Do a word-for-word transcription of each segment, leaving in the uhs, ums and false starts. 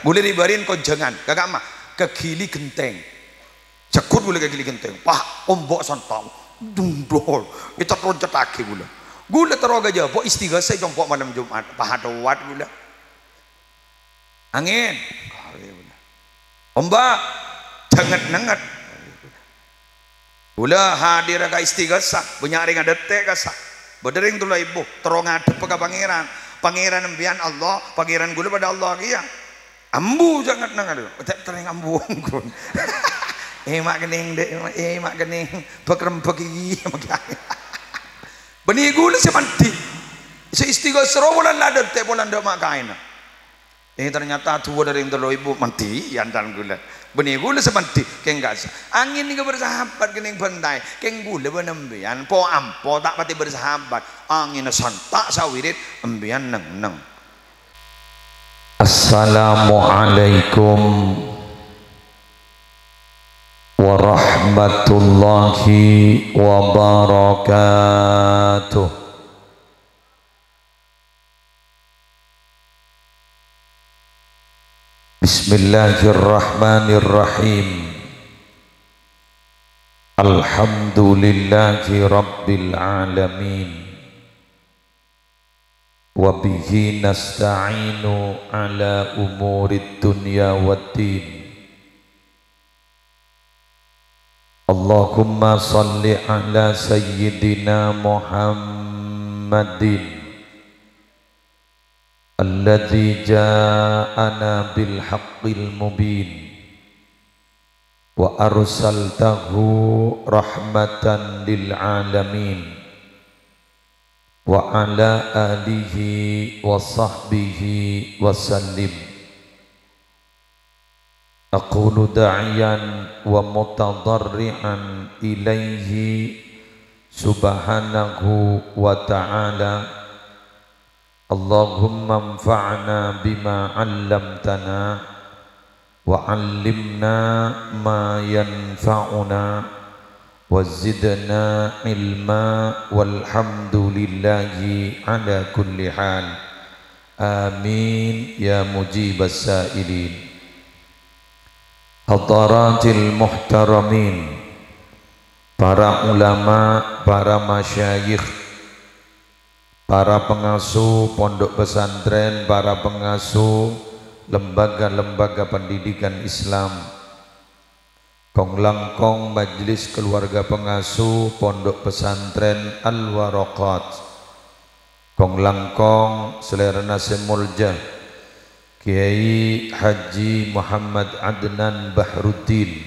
Ghulâ rè-bâri'ân konjhângan, ka kamma, ka Gili Genteng. Jhâghut ghulâ ka Gili Genteng. Wah, ombo' santa'. Dundor. Ècèt-roncèttaghi ghulâ. Ghulâ terro ka Jhâbâ, istighasah è compo' malem Jumat. Pas adâ' ghulâ. Angèn. Ombo'. Jhânget-nenget. Ghulâ hadir ka istighasah, bânnya' rèng adântè' kassa'. Bâdâ rèng tello èbu, terro ngadhebbhâ ka Pangèran. Pangèran empiyan Allah, Pangèran ghulâ padâ Allah kèya. Ambu jhânget-nenget. Cè' terrèng ambu, anggun. Eh, ma' kennèng, Dek, eh, ma' kennèng. Bâk-rembâk iki. Bânnè ghulâ sè mandhi. Sè istighasah rowa polana la adântè' polana endâ' ma' kaènna. Eh, ternyata duwâ' dâri tello èbu mandhi, yâ, antan ghulâ. Bânnè ghulâ sè mandhi, kèng kassa'. Angèn nèka bersahabat kennèng bhântaè, kèng ghulâ bân empèyan, po-ampo ta' patè bersahabat. Angènna santa' sawirit, empèyan neng-neng. Assalamualaikum warahmatullahi wabarakatuh. Bismillahirrahmanirrahim. Alhamdulillahi rabbil alamin. Wa bihi nasta'inu ala umurid dunya waddin. Allahumma shalli ala sayyidina Muhammadin alladzi ja'ana bil haqqil mubin wa arsaltahu rahmatan lil alamin wa ala alihi wa sahbihi wa sallim. Aqulu da'iyan wa mutadharri'an ilaihi subhanahu wa ta'ala, Allahumma anfa'na bima 'allamtana wa 'allimna ma yanfa'una wa zidna ilma, walhamdulillahi ala kulli hal. Amin ya mujibas sa'ilin. Hadaratil muhtaramin, para ulama, para masyayikh, para pengasuh pondok pesantren, para pengasuh lembaga-lembaga pendidikan Islam, kong-langkong majelis keluarga pengasuh pondok pesantren Al-Waraqat, kong-langkong salèrana sè molja Kiai Haji Muhammad Adnan Bahruddin,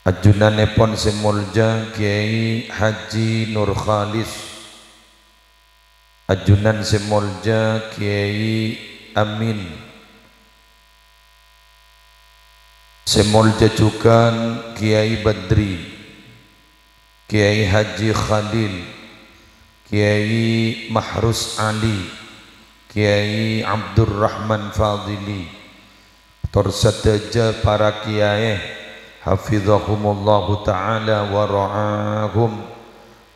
ajunanèpon sè molja Kiai Haji Nur Khalis, ajunan sè molja Kiai Amin, sè molja jhughân Kiai Badri, Kiai Haji Khalil, Kiai Mahrus Ali, Kiai Abdurrahman Fadili, tor sadhâjâ para kiyaè, hafizahumullahu ta'ala wa ra'ahum,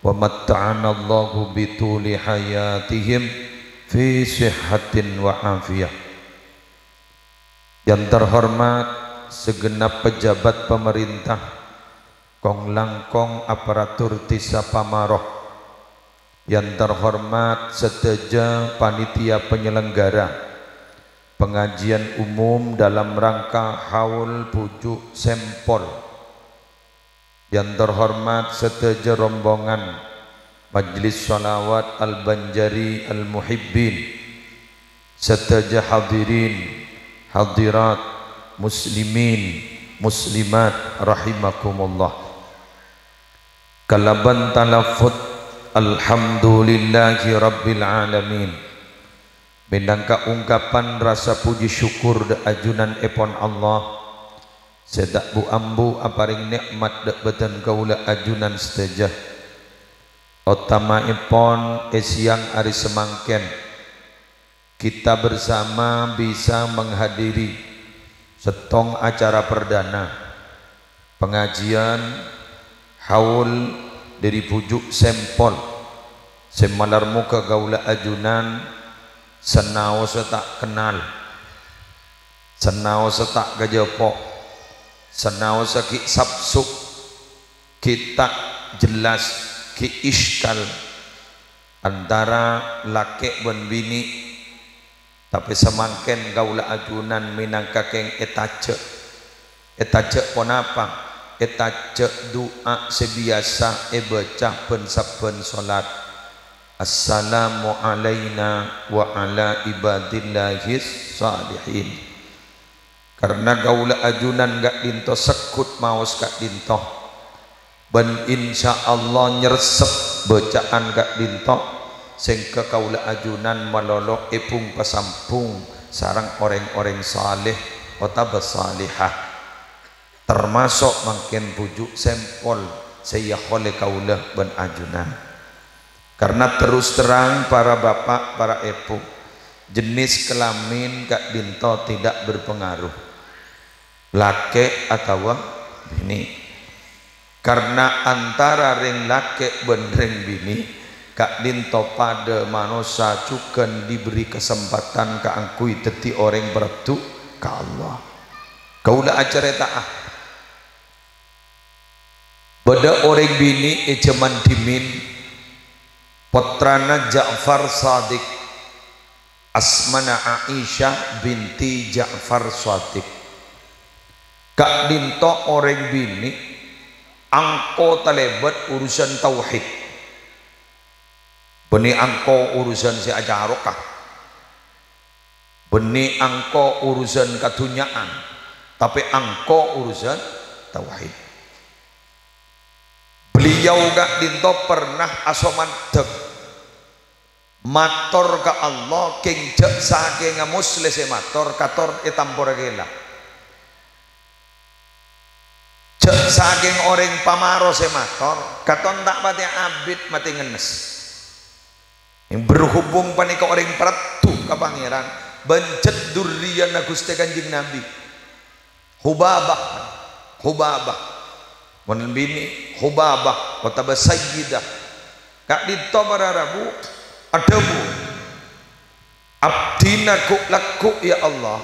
wa matta'anallahu bituli hayatihim fi sihhatin wa afiyah. Yang terhormat segenap pejabat pemerintah, kong-langkong aparatur dhisa Pamaroh, yang terhormat sadhâjâ panitia penyelenggara pengajian umum dalam rangka haul Bhuju' Sempol, yang terhormat sadhâjâ rombongan Majelis Shalawat Al-Banjari Al-Muhibbin, sadhâjâ hadirin, hadirat, muslimin, muslimat, rahimakumullah. Kalabân talaffuz, "Alhamdulillahi Rabbil Alamin", mènangka ungkapan rasa puji syukur dâ' ajunanèpon Allah, sè ta' bu-ambu aparèng nè'mat dâ' bâdân kaulâ ajunan sadhâjâ. Otama'èpon è sèyang arè samangkèn, kita bersama bisa menghadiri sèttong acara perdana pengajian haul dâri Bhuju' Sempol sè malar moghâ kaulâ ajunan sanaossa ta' kennal. Sanaossa ta' kajâpo', sanaossa ghi' sapsu', ghi' ta' jelas, ghi' iskal antara lakè' bân binè', tapè samangkèn kaulâ ajunan mènangka kèng ètajâ'. Ètajâ' ponapa? Ètajâ' du'a sè biyasa èbâca bân-sabbhân solat, "Assalamu alaina wa ala ibadillahis shalihin." Karna kaulâ ajunan ka'dinto segghut maos ka'dinto, bân insyaallah nyersep bâca'an ka'dinto, sèngghâ kaulâ ajunan malolo èbhung-pasambhung sareng orèng-orèng saleh otabâ salehah. Tamaso' mangkèn bhuju' sèmpol sè èyaholè kaulâ bân ajunan. Karna terus terang, para bapa', para èbhu, jenis kelamin ka'dinto tidak berpengaruh, lakè' atabâ binè'. Karna antara rèng lakè' bân rèng binè' ka'dinto padâ manossa jhughân diberi kesempatan kaangghuy dhâddhi orèng paraddu ka Allah. Kaulâ acarèta'a. Bâdâ orèng binè' è jhâman dhimèn, pottrana Ja'far Shadiq, asmana Aisyah binti Ja'far Shadiq. Ka'dinto orèng binè' angko talèbât urusan tauhid. Bânnè angko urusan sè acaroka. Bânnè angko urusan kadhunnya'an, tapè angko urusan tauhid. Beliau ka'dinto pernah asomanḍhâk mator ka Allah, kèng jhâ' sakènga Muslèh sè mator, kator ètamporra ghellâ'. Jhâ' sakèng orèng pamaro sè mator, katon ta' patè abit matè ngennes. Sè berhubung panèka orèng paraddu ka Pangèran, bân jhât durriyana Ghustè Kanjeng Nabi. Hubabah, Hubabah. Mon binè', Hubabah, otabâ Sayyidah. Ka'dinto para rabu, adhâbu, "Abdhina ghu'-lagghu', ya Allah.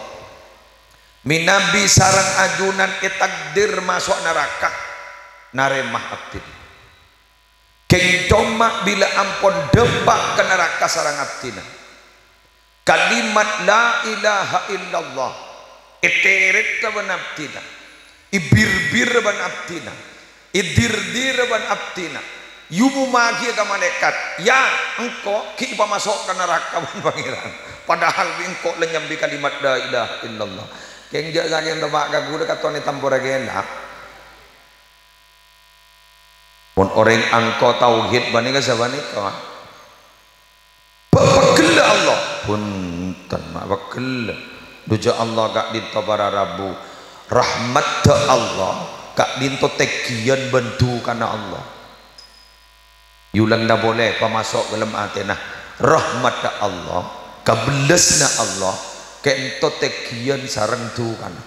Mènabi sareng ajunan ètakdir maso' naraka, narèma abdhina. Kèng coma bilâ ampon ḍâpa' ka naraka sareng abdhina." Kalimat la ilaha illallah ètèrètta bân abdhina, èbirbir bân abdhina, èdirdir bân abdhina, èomommaghiyâ ka malaèkat, "Ya, engko' ghi' èpamaso' ka naraka bân Pangèran, padahal bi' engko' la nyambi kalimat la ilaha illallah." Kèng jhâ' sakèng teppa' ka ghulâ, katon ètamporra ghellâ'. Mon orèng angko tauhid panèka sapanèka, Pe-, pegghellâ Allah. Bhunten, ma' pegghellâ. Ḍujâ Allah ka'ḍinto para rabu. Rahmatta Allah ka'ḍinto tènggiyân bân ḍukana Allah. Èolangna polè, pamaso' ḍâlem atèna. Rahmatta Allah, kabellasna Allah, ka'ḍinto tènggiyân sareng ḍukana.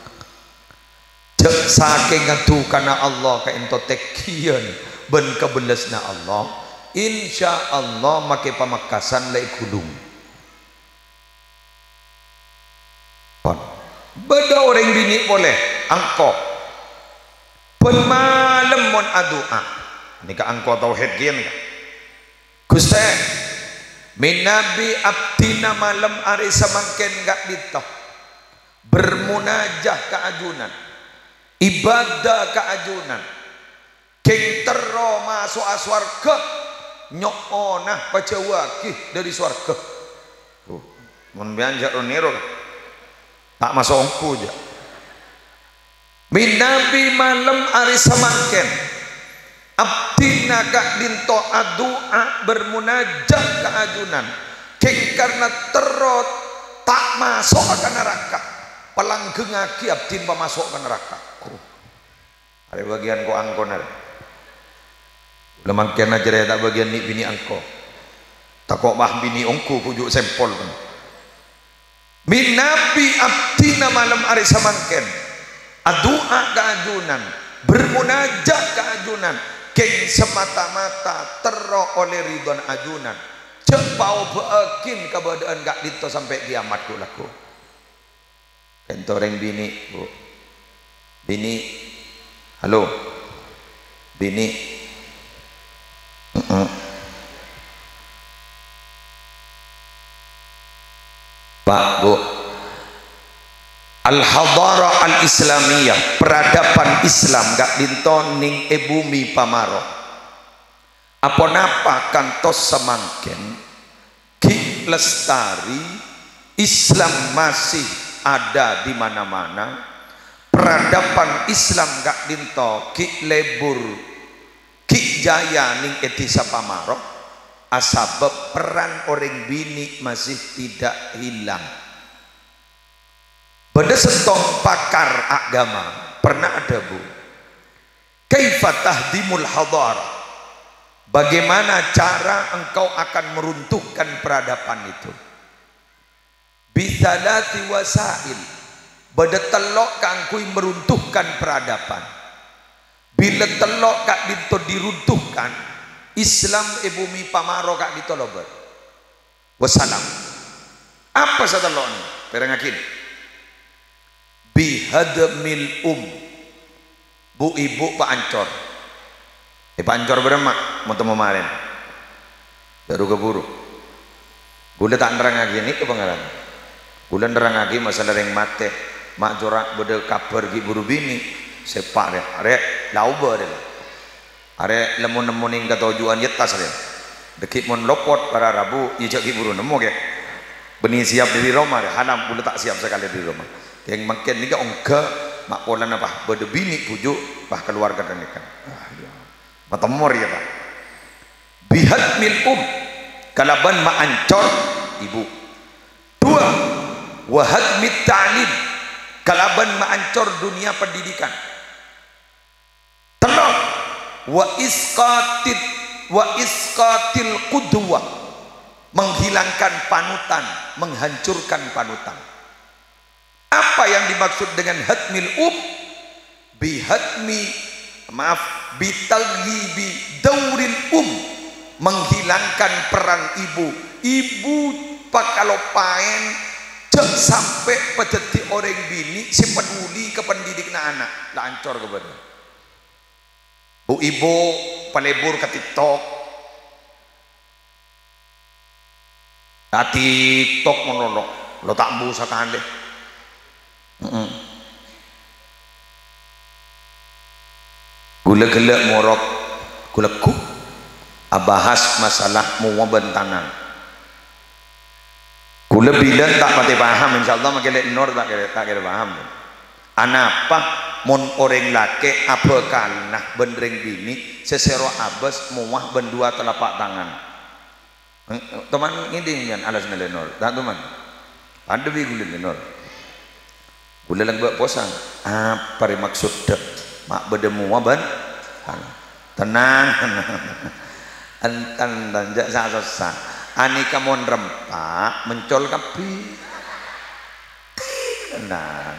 Jhâ' sakènga ḍukana Allah ka'ḍinto tènggiyân bân kabellasna Allah, insyaallah makè Pamekasan la èghulung. Pon. Bâḍâ orèng binè' polè, angko. Bân malem mon adu'a. Nèka angko tauhid kèya nèka. Ghustè, mènabi abdhina malem arè samangkèn ka'ḍinto bermunajah ka ajunan, ibadah ka ajunan, kèng terro maso'a sowarghâ, nyo'ona pajhâuwâghi ḍâri sowarghâ. Tuh, mon sampèyan jhâ' ro-nèro, ta' maso' ongghu, jhâ'. Mènabi malem arè samangkèn, abdhina ka'ḍinto adu'a bermunajah ka ajunan, kèng karna terro ta' maso'a ka naraka, palangghengngaghi abdhina pamaso' ka naraka. Arè bâgiyân ko-angkona rè. Kaulâ mangkèn acarèta bâgiyân nè'-binè' angko. Tako' bâ binè' ongghu, bhuju' sèmpol. Mènabi abdhina malem arè samangkèn, adu'a ka ajunan, bermunajah ka ajunan, kèng samata-mata terro ollè ridhâna ajunan. Jhâ' paobâ'âghin kabâḍâ'ân ka'ḍinto sampè' kèyamat ghu'-lagghu'. Ènto rèng binè', Bu. Binè'. Halo. Binè'. Heeh. Pak, Bu. Al-hadarah al-islamiyah, peradaban Islam ka'dinto nèng è bumi Pamaro. Aponapa kantos samangkèn ghi' lestari, Islam masih ada di mana-mana, peradaban Islam ka'dinto ghi' lebur, ghi' jaya nèng è dhisa Pamaro, asabâb peran orèng binè' masih tidak hilang. Bâdâ sèttong pakar aghâma pernah adhâbu, "Kaifa tahdimul hadarah?" Bagaimana cara engkau akan meruntuhkan peradaban itu? "Bitsalasi wasail." Bâdâ tello' kaangghuy meruntuhkan peradaban. Bilâ tello' ka'dinto diruntuhkan, Islam è bumi Pamaro ka'dinto lobâr. Wassalam. Apa satello'na? Pèrèngngaghi. "Bihadmil um." Bu-ibu paancor. Èpaancor bârâmma, mon temmo marèn. Bhuru-kabhuru. Ghulâ ta' nerrangngaghi nèka pangaran. Ghulâ nerrangngaghi masalah rèng matè. Ma' cora' bâdâ kabhâr ghi' bhuru binè'. Sèpa' rè, arè, la obâ rè. Arè lemmo-nemmo nèng katoju'ân yettas rè. Dâgghi' mon lopot para rabu, iyâ jhâ' ghi' bhuru nemmo, kè. Bânnè siap dâri roma, rè. Haram, ghulâ ta' siap sakalè dâri roma. Kèng mangkèn nèka ongghâ, ma' polana, pas bâdâ binè' bhuju', pas kalowar ka ghânèka. Ah, iyâ. Matemmo rèya, Pak. Bihadmil um, kalabân maancor ibu. Dua, wahadmit ta'lim, kalabân maancor dunia pendidikan. Tello', wa isqatit, wa isqatil qudwah, menghilangkan panutan, menghancurkan panutan. Apa yang dimaksud dengan hadmil um? Bihadmi, maaf, bitaghyibi dauril um, menghilangkan peran ibu. Ibu pakaloppaèn, jhâ' sampè' padâddhi orèng binè' sè paduli ka pendidikna ana', la ancor kabâdâ. Bu-ibu palebur ka TikTok. Ka TikTok ngono lo, lo ta' embu sakalè. Heeh. Ghulâ ghellâ' morok, ghulâ ghu-, abahas masalah mowa bân tanang. Ghulâ bilân ta' patè paham, insyaallah mangkè lè' Nur ta' kèra, ta' kèra paham. Anapa mon orèng lakè' abhâkalna bân rèng binè' sè sèro abâs mowa bân duwâ' talapak tangan? Eng-, toman ngèdhing yân alasna lè' Nur, ta' toman? Padâ bi' ghulâ lè' Nur. Ghulâ lèngbâ' posang. Apa rè maksodda? Ma' bâdâ mowa bân? Tenang. Enten, enten, jhâ' sa-sossa. Anèka mon rempa', mencol kabbhi. Tenang.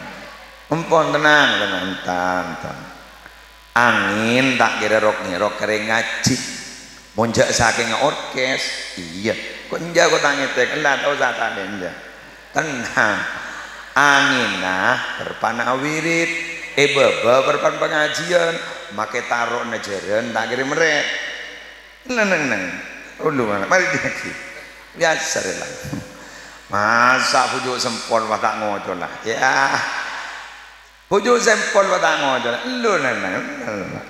Empon, tenang, tenang, enten, enten. Angèn ta' kèra rok-ngèrok karè ngajhi. Mon jhâ' sakèngnga orkes, iyâ. Kok enjâ' kok ta' ngètèk, ella ta' osa ta' enjâ'. Tenang. Angènna perpana awirid, è bâbâ perpan pangajiyân, makè taro'na jhârân ta' kèra merrè'. Neng, neng, neng. Ulu, marè dingngaghi. Biyasa rè, la. Masa' bhuju' sempol wah ta' ngocola? Yâ. Bhuju' sempol wah ta' ngocola? Elu, neng, neng.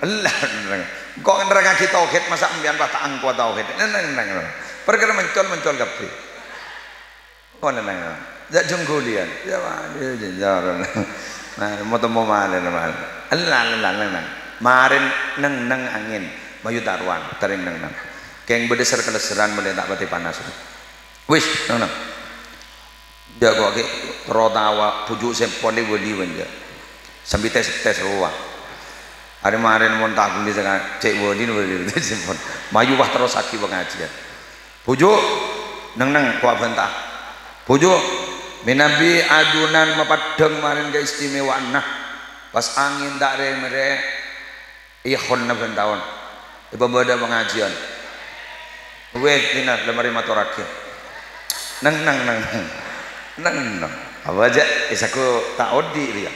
Ella, neng. Engko' nerrangngaghi tauhid, masa' empèyan wah ta' angko tauhid? Neng, neng, neng. Parkara mencol, mencol kabbhi. Oh, neng, neng. Jhâ' jhungghuliyân. Yâ, wah, yâ, yâ, yâ. Nah, mo-temmo malè, malè. Ella, ella, neng, neng. Marèn neng, neng angèn. Mayu tarowan, tarèng neng, neng. Kèng bâdâ ser-kalesseran molaè ta' patè panas. Wis, neng, neng. Jhâ' kok ghi' terro tawa bhuju' sempol è wali, bân, jhâ'. Sambi tes-tes rowa. Arè marèn mon ta' ghuli saka-, cè' wali, wali sempol. Mayu wah terrosaghi pangajiyân. Bhuju', neng-neng, kok abhânta. Bhuju', mènabi ajunan mapeddhâng marèn kaistimewaanna. Pas angèn ta' rè-merrè, èhonna bân taon. Èpabâdâ pangajiyân. Weh, dina la marè matorraghi. Neng-neng, neng-neng. Neng-neng. Apa jâ', eh, sako ta' odi' rèya.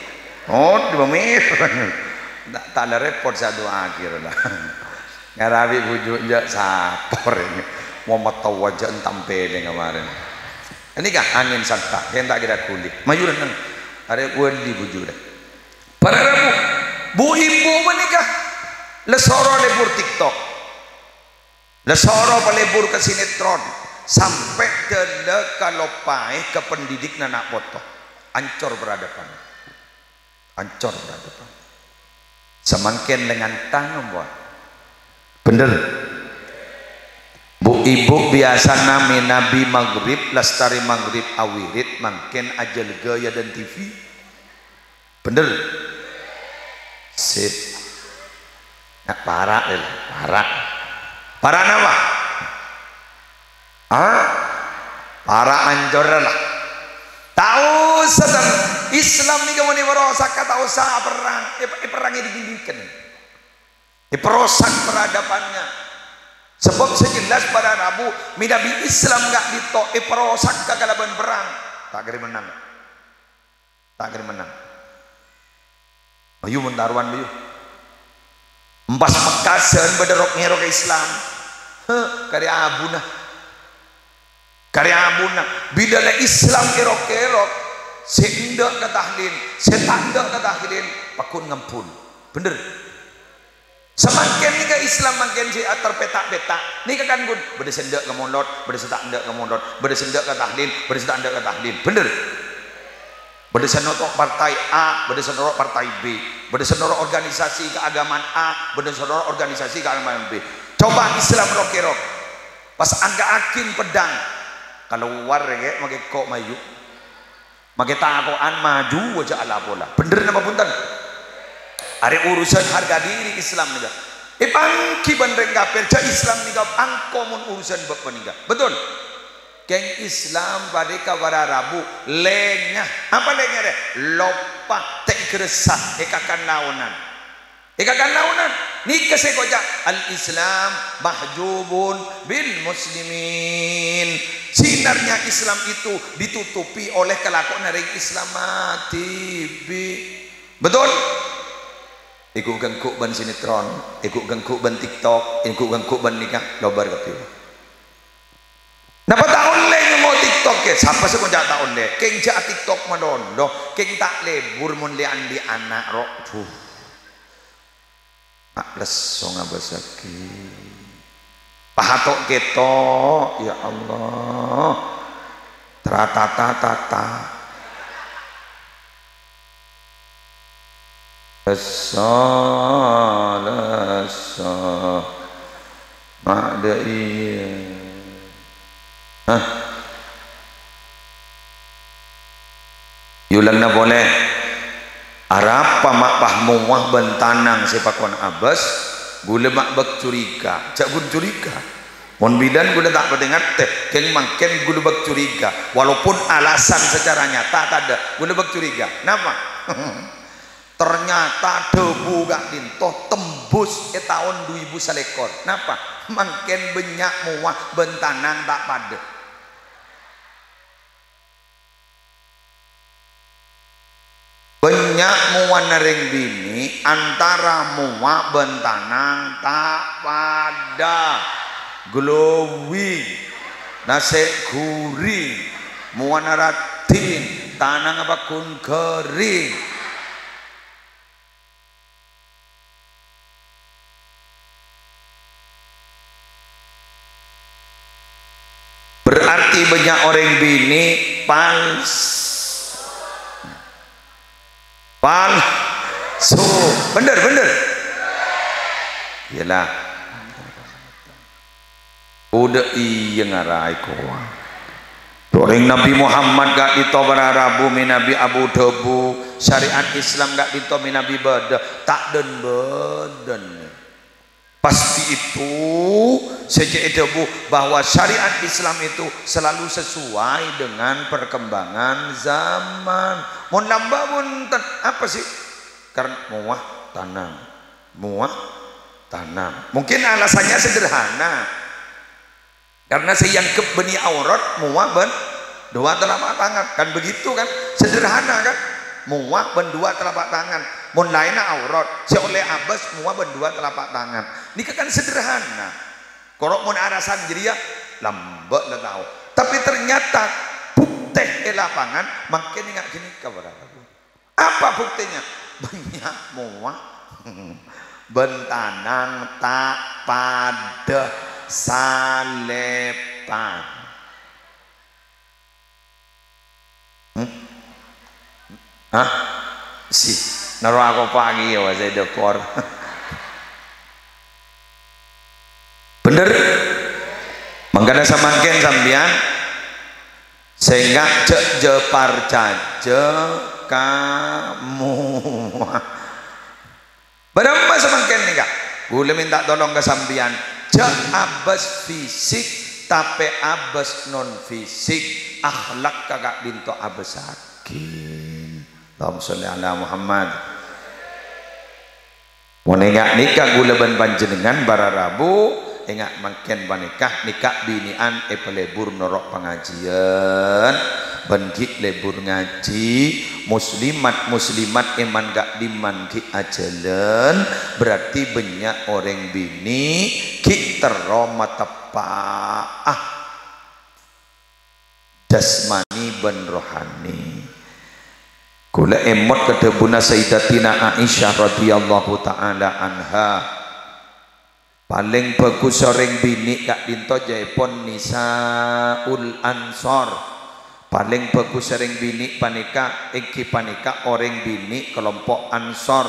Odi' pamèr. Ta', ta' la repot sè adu'aaghi rowa la. Ngarabi bhuju' jâ' sapor ini. Mo matowa jâ' entampèlè kamarèn. Ini kah angèn santa, kèng ta' kèra ghuli. Mayu renneng. Arè wali bhuju' rè. Para rabu, bu-ibu panèka la soro lebur TikTok. La soro palebur ka sinetron, sampè' dâlla kaloppaè ka pendidikna na' poto. Ancor peradaban. Ancor peradaban. Samangkèn lengngan tangan, wah. Bhender. Bu-ibu biyasana mènabi maghrib, lastarè maghrib awirid, mangkèn ajâlâ ghâjâ dan T V. Bhender? Sip. Nah, para', lè, para'. Para' napa? Hah? Para' ancor, la. Ta' osa, tan. Islam nèka mon èparosakka, ta' osa perrang. Èp-, èperrangè dingin-dingin. Èparosak peradabannya. Sebab sè jelas para rabu, mènabi Islam ka'dinto èparosakka kalabân perrang. Ta' kèra mennang. Ta' kèra mennang. Mayu mon tarowan, mayu. Empas Mekkasân bâdâ rok-ngèrok Islam. He, karè abuna. Karè abuna. Bilâ la Islam kèrok-kèrok, sè endâ' ka tahlil, sè ta' endâ' ka tahlil, pagghun ngembun. Bhender? Samangkèn nèka Islam mangkèn sè ater pèta'-pèta'. Nèka kan ghun, bâdâ sè endâ' ka molod, bâdâ sè ta' endâ' ka molod, bâdâ sè endâ' ka tahlil, bâdâ sè ta' endâ' ka tahlil. Bhender? Bâdâ sè noro' partai A, bâdâ sè noro' partai B, bâdâ sè noro' organisasi keagamaan A, bâdâ sè noro' organisasi keagamaan B. Coba Islam rok-kèrok. Pas angka'aghin peddhâng, kalowar rè, makè ko' mayu. Makè tako'an maju jâ' la pola. Bhender napa bhunten? Arè urusan harga diri Islam nèka. Èpangghi bân rèng kafir, jâ' Islam nèka angko mon urusan bab panèka. Betul? Kèng Islam panèka para rabu lènga. Apa lènga rè? Loppa, ta' èghâressa, èkakan laonan. Èkakan laonan. Nèka sè èkoca', "Al-Islam mahjubun bil muslimin." Sinarnya Islam itu ditutupi oleh kalakowanna rèng Islam dhibi'. Betul? Èghu-ghângghu bân sinetron, èghu-ghângghu bân TikTok, èghu-ghângghu bân nèka, lobâr kabbhi. Napa ta' ollè nyongngo' TikTok, yâ? Sapa sè ngoca' ta' ollè? Kèng jâ' TikTok malolo, kèng ta' lebur mon lè andi' ana', ro. Duh. Mak lesso ngabâssaghi. Pahato' kèto, ya Allah. Tratata-tata. Lesso, lesso. Mak dâ' iyâ. Hah? Yulanna polè. Arapa ma' pas mowa bân tanang sè pakon abâs? Ghulâ ma' bâk curiga. Jâ' ghun curiga. Mon bilân ghulâ ta' patè ngartè, kèng mangkèn ghulâ bâk curiga. Walaupun alasan secara nyata tadâ', ghulâ bâk curiga. Napa? Ternyata dhâbu ka'dinto tembus è taon du èbu salèkor. Napa? Mangkèn bânnya' mowa bân tanang ta' padâ. Bânnya' mowana rèng binè' antara mowa bân tanang ta' padâ. Glowing, nasè' ghuring, mowana raddhin, tanangnga pagghun ghâring. Berarti bânnya' orèng binè' pals-, palsu. Bhender, bhender. Iyalah. Kodâ iyâ ngaraè kowa. Dhâ' orèng Nabbhi Muhammad ka'dinto para rabu mènabi abu dhâbu, syariat Islam ka'dinto mènabi bâdâ, ta' dân-bâdân. Pasti itu sè cè' èdhâbu bahwa syariat Islam itu selalu sesuai dengan perkembangan zaman. Mon lambâ' bhunten, apa sih? Karena mowa tanang, mowa tanang. Mungkin alasannya sederhana. Karena sè èangghep bânnè aurat mowa bân Dua telapak tangan, kan begitu kan? Sederhana kan? Mowa bân dua telapak tangan. Mon laènna aurat, sè ollè abâs mowa bân dua telapak tangan. Nèka kan sederhana. Koro' mon alasan jârèya lambâ' la tao. Tapè ternyata bukte è lapangan mangkèn enga' ghânèka, para rabu. Apa buktinya? Bânnya' mowa bân tanang ta' padâ salèpan. Hmm? Hah? Si, noro' akopa' ghi' ya, wa, sè dâpor. Bhender? Mangkana samangkèn sampèyan sènga' jhâ' jhâ' parcajâ ka mowa. Bârâmma samangkèn nèka? Kaulâ mènta tolong ka sampèyan, jhâ' abâs fisik, tapè abâs non fisik, akhlak ka'dinto abâssaghi. Allahumma sholli ala Muhammad. Mon enga' nèka kaulâ bân panjhennengngan para rabu, enga' mangkèn panèka, nèka binè'an èpalebur noro' pangajiyân, bân ghi' lebur ngajhi, muslimat-muslimat è man-ka'dimman ghi' ajhâlân, berarti bânnya' orèng binè' ghi' terro mateppa'a jasmani bân rohani. Kaulâ èmot ka dhâbuna Sayyidatina Aisyah radhiyallahu ta'ala anha. Palèng bhâghus orèng binè' ka'dinto jhâèpon nisaul ansor. Palèng bhâghus orèng binè' panèka, èngghi panèka orèng binè' kalompo' ansor.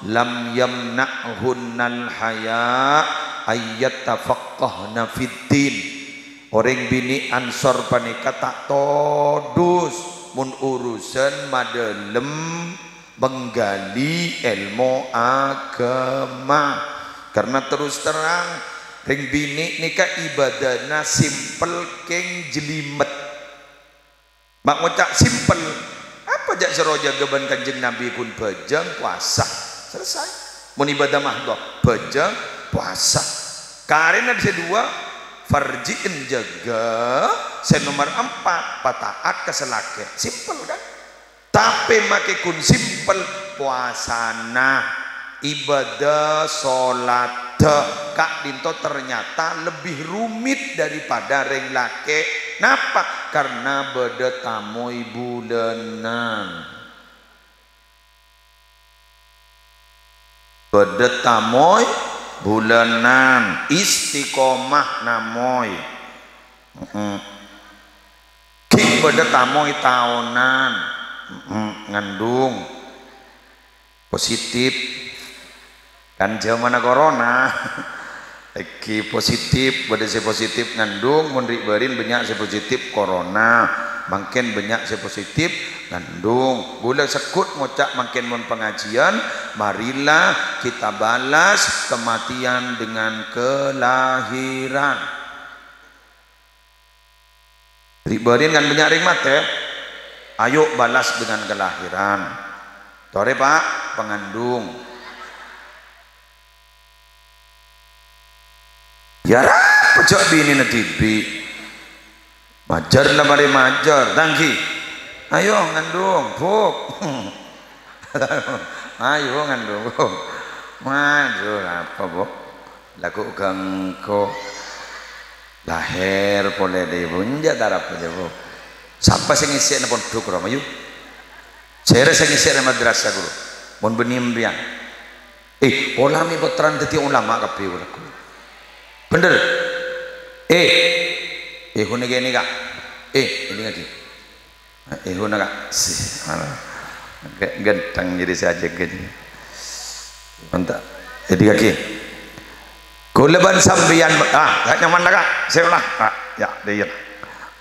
Lam yamna'hunnal haya' ayyattafaqqahna fid din. Orèng binè' ansor panèka ta' todus mon urusan madâlem menggali èlmo aghâma. Karna terus terrang, rèng binè' nèka ibadahna simpel kèng jelimet. Ma' ngoca' simpel, apa jhâ' soro jâgâ bân Kanjeng Nabi ghun bhâjâng, powasa. Selesai. Mon ibadah mahdhah, bhâjâng, powasa. Karèna sè duwâ', farji'en jâgâ, sè nomer empa', pata'at ka sè lakè'. Simpel, kan? Tapè makè ghun simpel, powasana, ibadah, sholatta ka'dinto ternyata lebih rumit daripada rèng lakè'. Napa? Karna bâdâ tamoy bulânan. Bâdâ tamoy bulânan, istiqomah namoy. Heeh. Ghi' bâdâ tamoy taonan. Heeh, ngandung. Positif. Kan jhâmanna corona. Èngghi positif, bâdâ sè positif ngandung, mon ri'-bâri'en bânnya' sè positif corona. Mangkèn bânnya' sè positif ngandung. Kaulâ segghut ngoca' mangkèn mon pangajiyân, marilah kita balas kematian dengan kelahiran. Ri'-bâri'en kan bânnya' rèng matè. Ayo balas dengan kelahiran. Torè, Pak, pangandung. Yâ, ra, pajhât binèna dhibi'. Majâr la marè majâr, tangghi. Ayo ngandung, Bu'. Ayo ngandung, Bu'. Majâr apa, Bu'? Lagu ganggu. Lahèr polè dhibi', enjâ' tarapa jâ, Bu'. Sapa sè ngèssè'na pondhuk, ro, mayu? Sèra sè ngèssè'na madrasah, ghuru. Mon bânnè empèyan. Eh, pola mè' pottrana dhâddhi ulama kabbhi, ghuru. Bhender. Eh, eh, ghun kènè', Ka'. Eh, èdingngaghi. Èhuna, Ka'. Si, ana. Ghe-, ghântheng jârèya sè ajâgâ jârèya. Mantap. Èdingngaghi. Kaulâ bân sampèyan, ah, ghi' nyaman la, Ka'. Sè ola. Ah, yâ, dâ' iyâ.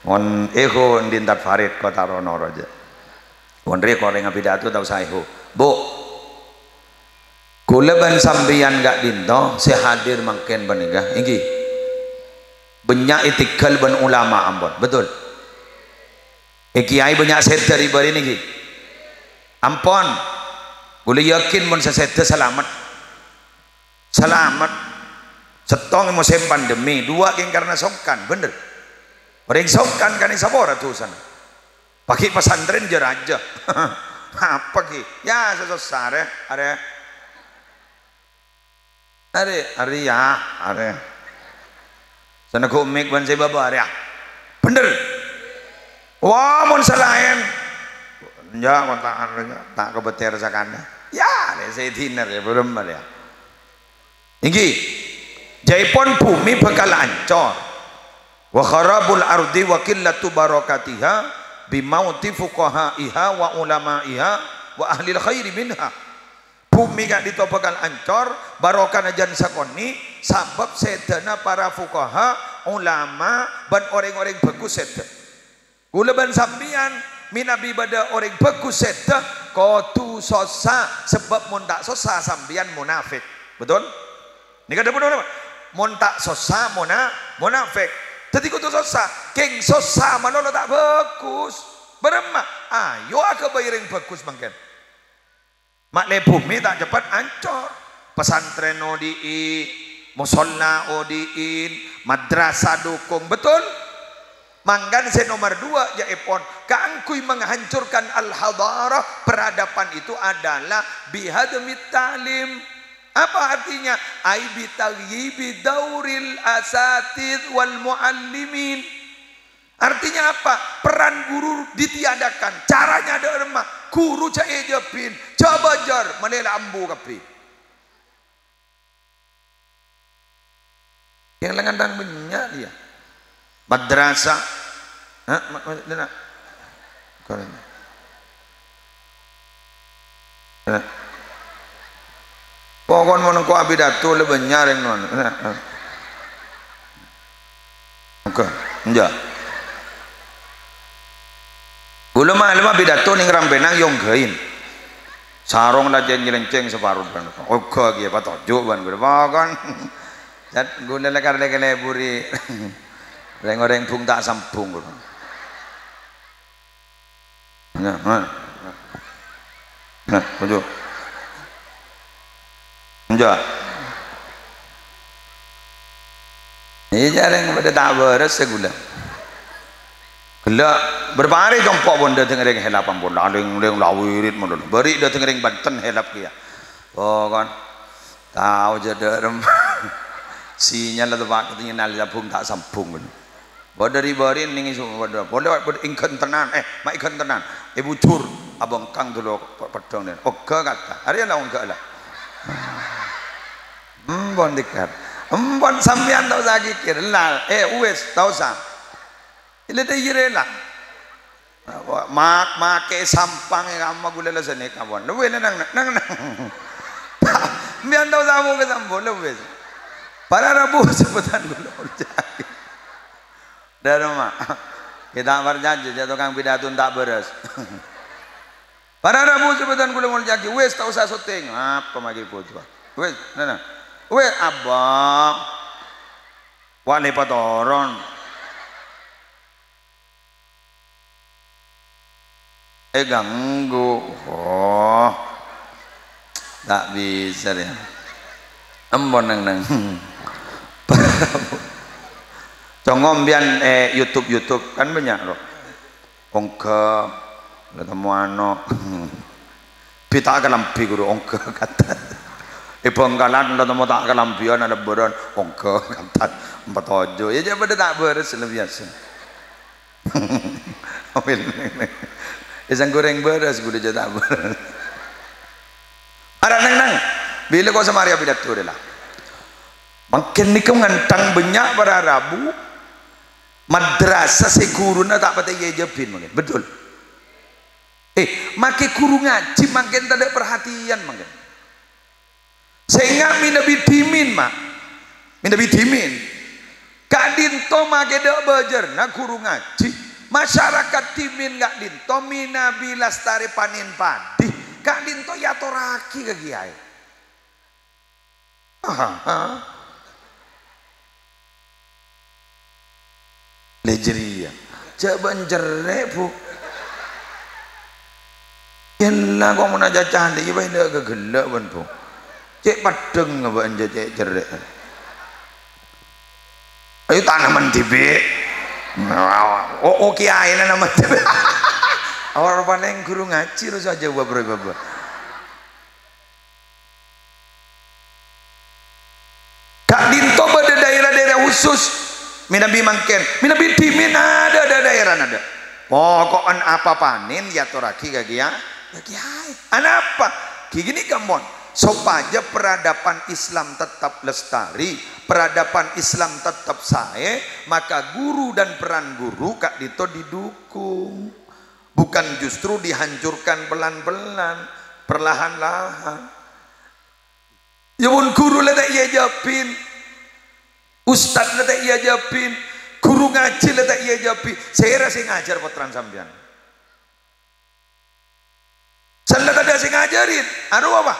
Mon èhu èndi entar Farid, ko' ta' ro-noro jâ. Mon rè' korèng apidato ta' osa èhu. Bu'. Kaulâ bân sampèyan ka'dinto sè hadir mangkèn panèka, èngghi. Bânnya' ètèghâl bân ulama, ampon. Betul? È, kèyaè bânnya' sèdhâ ri'-bâri'en, èngghi. Ampon. Kaulâ yakin mon sè sèdhâ salamet. Salamet. Sèttong è mosèm pandemi, duwâ' kèng karna songkan, bhender. Orèng songkan kan èsapora dhusana. Paghi' pasantrèn jâ-rajâ. Apa ghi? Ya, sè sossa, arè, arè. Arè, arè ya, arè. Sè neggu' mik bân sè bâbâ, arè ya. Bhender. Wah, mon sè laèn. Ya, mon ta', ta' kabâtèr sakanna. Ya, arè sè dinner ya, belum ya. Ènggi, jâèpon bhumè bhâkal ancor. "Wa kharabul ardi wa qillatu barakatiha bi mauti fuqahaiha wa ulama'iha wa ahlil khairi minha." Bhumè ka'dinto bhâkal ancor, barokana jân sakonè', sabâb sèdhâna para fuqaha, ulama, bân orèng-orèng bhâghus sèdhâ. Kaulâ bân sampèyan mènabi bâdâ orèng bhâghus sèdhâ, kodhu sossa, sabâb mon ta' sossa sampèyan monafèk. Betul? Nèka dhâbuna ulama. Mon ta' sossa mona-, monafèk. Dhâddhi kodhu sossa. Kèng sossa malolo ta' bhâghus. Bârâmma? Ayo aghâbây orèng bhâghus mangkèn. Ma'lè bhumè ta' ceppet ancor. Pasantrèn odi'i, mosolla odi'in, madrasah dukung, betul? Mangkana sè nomer dua, jâèpon, kaangghuy menghancurkan al-hadarah, peradaban itu adalah bihadmit ta'lim. Apa artinya? Ai bitaghibi dauril asatidz wal muallimin. Artinya apa? Peran guru ditiadakan. Caranya dâ' remma? Guru jâ' èjâbin, jâ' bâjâr, malè la ambu kabbhi. Yang lengan tang bânnya' dia. Madrasah. Hah? Ma-, ma-, dina. Korang. Eh. Pokon mon engko' apidato la bânnya' rèng non. Eh, eh. Oke, enjâ'. Kaulâ mah, kaulâ mah pidato neng rampèna èyonggâi. Sarong la cèng-cèlèncèng saparo bân. Oga kèya patoju' bân kaulâ. Pokon. Zat kaulâ la karè kalèburi. Rèng-orèng bhung ta' sambhung kaulâ. Nah, nah. Nah, ojo. Enjâ'. Iyâ, jârèng padâ ta' bârâs sè kaulâ. Ghellâ' bârâmpa arè compo' pon dâteng rèng Helap ampon. Lalèng-lèng la wirid malolo. Bâri' dâteng rèng Banten Helap kèya. Pokon. Tao jâ' dârem. Sinyal la teppa' katènyan la bhung ta' sambhung. Bâdâ ri-bâri' nèng isu, bâdâ, polè, bâdâ èngghân tenan, eh, ma' èngghân tenan. È bujur, abângkang dulu pe-, peddhâng nèn. Oga kata, arèya la ongghâ la. Empon dhikar. Empon sampèyan ta' osa kèkèr. La, eh, uwis, ta' osa. Ilè ta' iyâ rè la. Ma-, makè sampang è kamma ghulâ la sanèka, pon. Lowè, nang, nang, nang, nang. Sampèyan ta' osa moghâ sampon, lowè. Para rabu sebutan ghulâ molja'aghi. Dâ' remma. Kita parcajâ, jâ' tokang pidato ta' bârâs. Para rabu sebutan ghulâ molja'aghi, wis ta' osa syuting. Apa maghi kodhu? Wis, nah, nah. Wis, abang. Wali patoron. Èganggu. Oh. Ta' bisa, ya. Empon neng-neng. Congom biyan, eh, YouTube, YouTube. Kan bânnya', loh. Ongghâ. La temmo ano. Bi' ta' kalambhi, ghuru, ongghâ kata. È Bangkalan, la temmo ta' kalambhiyân, alèbârân. Ongghâ kata. Empat tujuh. Ya, jâ' padâ ta' bârâs, la biyasa. Ambil. Pisang goreng bârâs, ghulâ jâ' ta' bârâs. Ara neng-neng. Bilâ ko' samarè apidato rè la. Mangkèn nèko ngantang bânnya' para rabu madrasah sè ghuruna ta' patè èjâbin mangkèn. Betul? Eh, makè ghuru ngajhi mangkèn tadâ' parhatèyan mangkèn. Sènga' mènabi dhimèn, ma'. Mènabi dhimèn. Ka'dinto makè dâ' bâjârna ghuru ngajhi. Masyarakat dhimèn ka'dinto mènabi lastarè panèn padhi. Ka'dinto èatorraghi ka kèyaè. Aha. Lè jârèya. Jâ' bân cerrè', Bu. Ella ko' mon acaca andi' bâi dâ' ghâghellâ' bân, Bu. Cè' peddhâng bâ'na jâ' cè' cerrè'. Ayo tanaman dhibi'. Oh, oh, kiyaèna naman dhibi'. Awal palèng ghuru ngajhi, terros ajâwâb, bro, Bapak. Ka'dinto bâdâ daerah-daerah khusus. Mènabi mangkèn, mènabi dhimèn adâ', adâ' daerah adâ'. Poko'en apa panèn èyatorraghi ka kiya-, ka kiyaè. Anapa? Ghi ghânèka mon, sopajâ peradaban Islam tetap lestari, peradaban Islam tetap saè, maka guru dan peran guru ka'dinto didukung. Bukan justru dihancurkan pelan-pelan, perlahan-lahan. Yâ mon ghuru la ta' èajâbin, ustad la ta' èajâbin, ghuru ngajhi la ta' èajâbin, sèra sè ngajhâr pottrana sampèyan? Sè la tadâ' sè ngajhârin, arowa, Pak.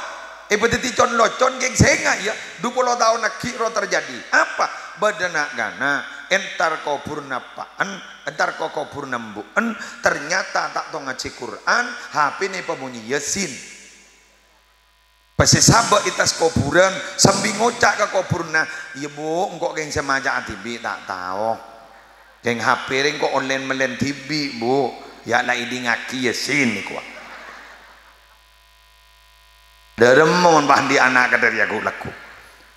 Èpadhâddhi con-locon kèng sènga', yâ, du polo taon aghi' ro terjadi. Apa? Bâdâ na'-kana', entar kobhurrâ eppa'en, entar ka kobhurrâ embu'en, ternyata ta' tao ngajhi Qur'an, H P-na èpamonyè Yasin. Pas èsabâ' è attas kobhurân, sambi ngoca' ka kobhurrâ, "Iyâ, Bu, engko' kèng sè maca'a dhibi' ta' tao. Kèng H P rèng engko' onlèn-mellèn dhibi', Bu. Yâ, la èdingngaghi Yasin," èkowa. Dhâremma mon pas andi' ana' kadhâr yâ ghu-, lagghu'.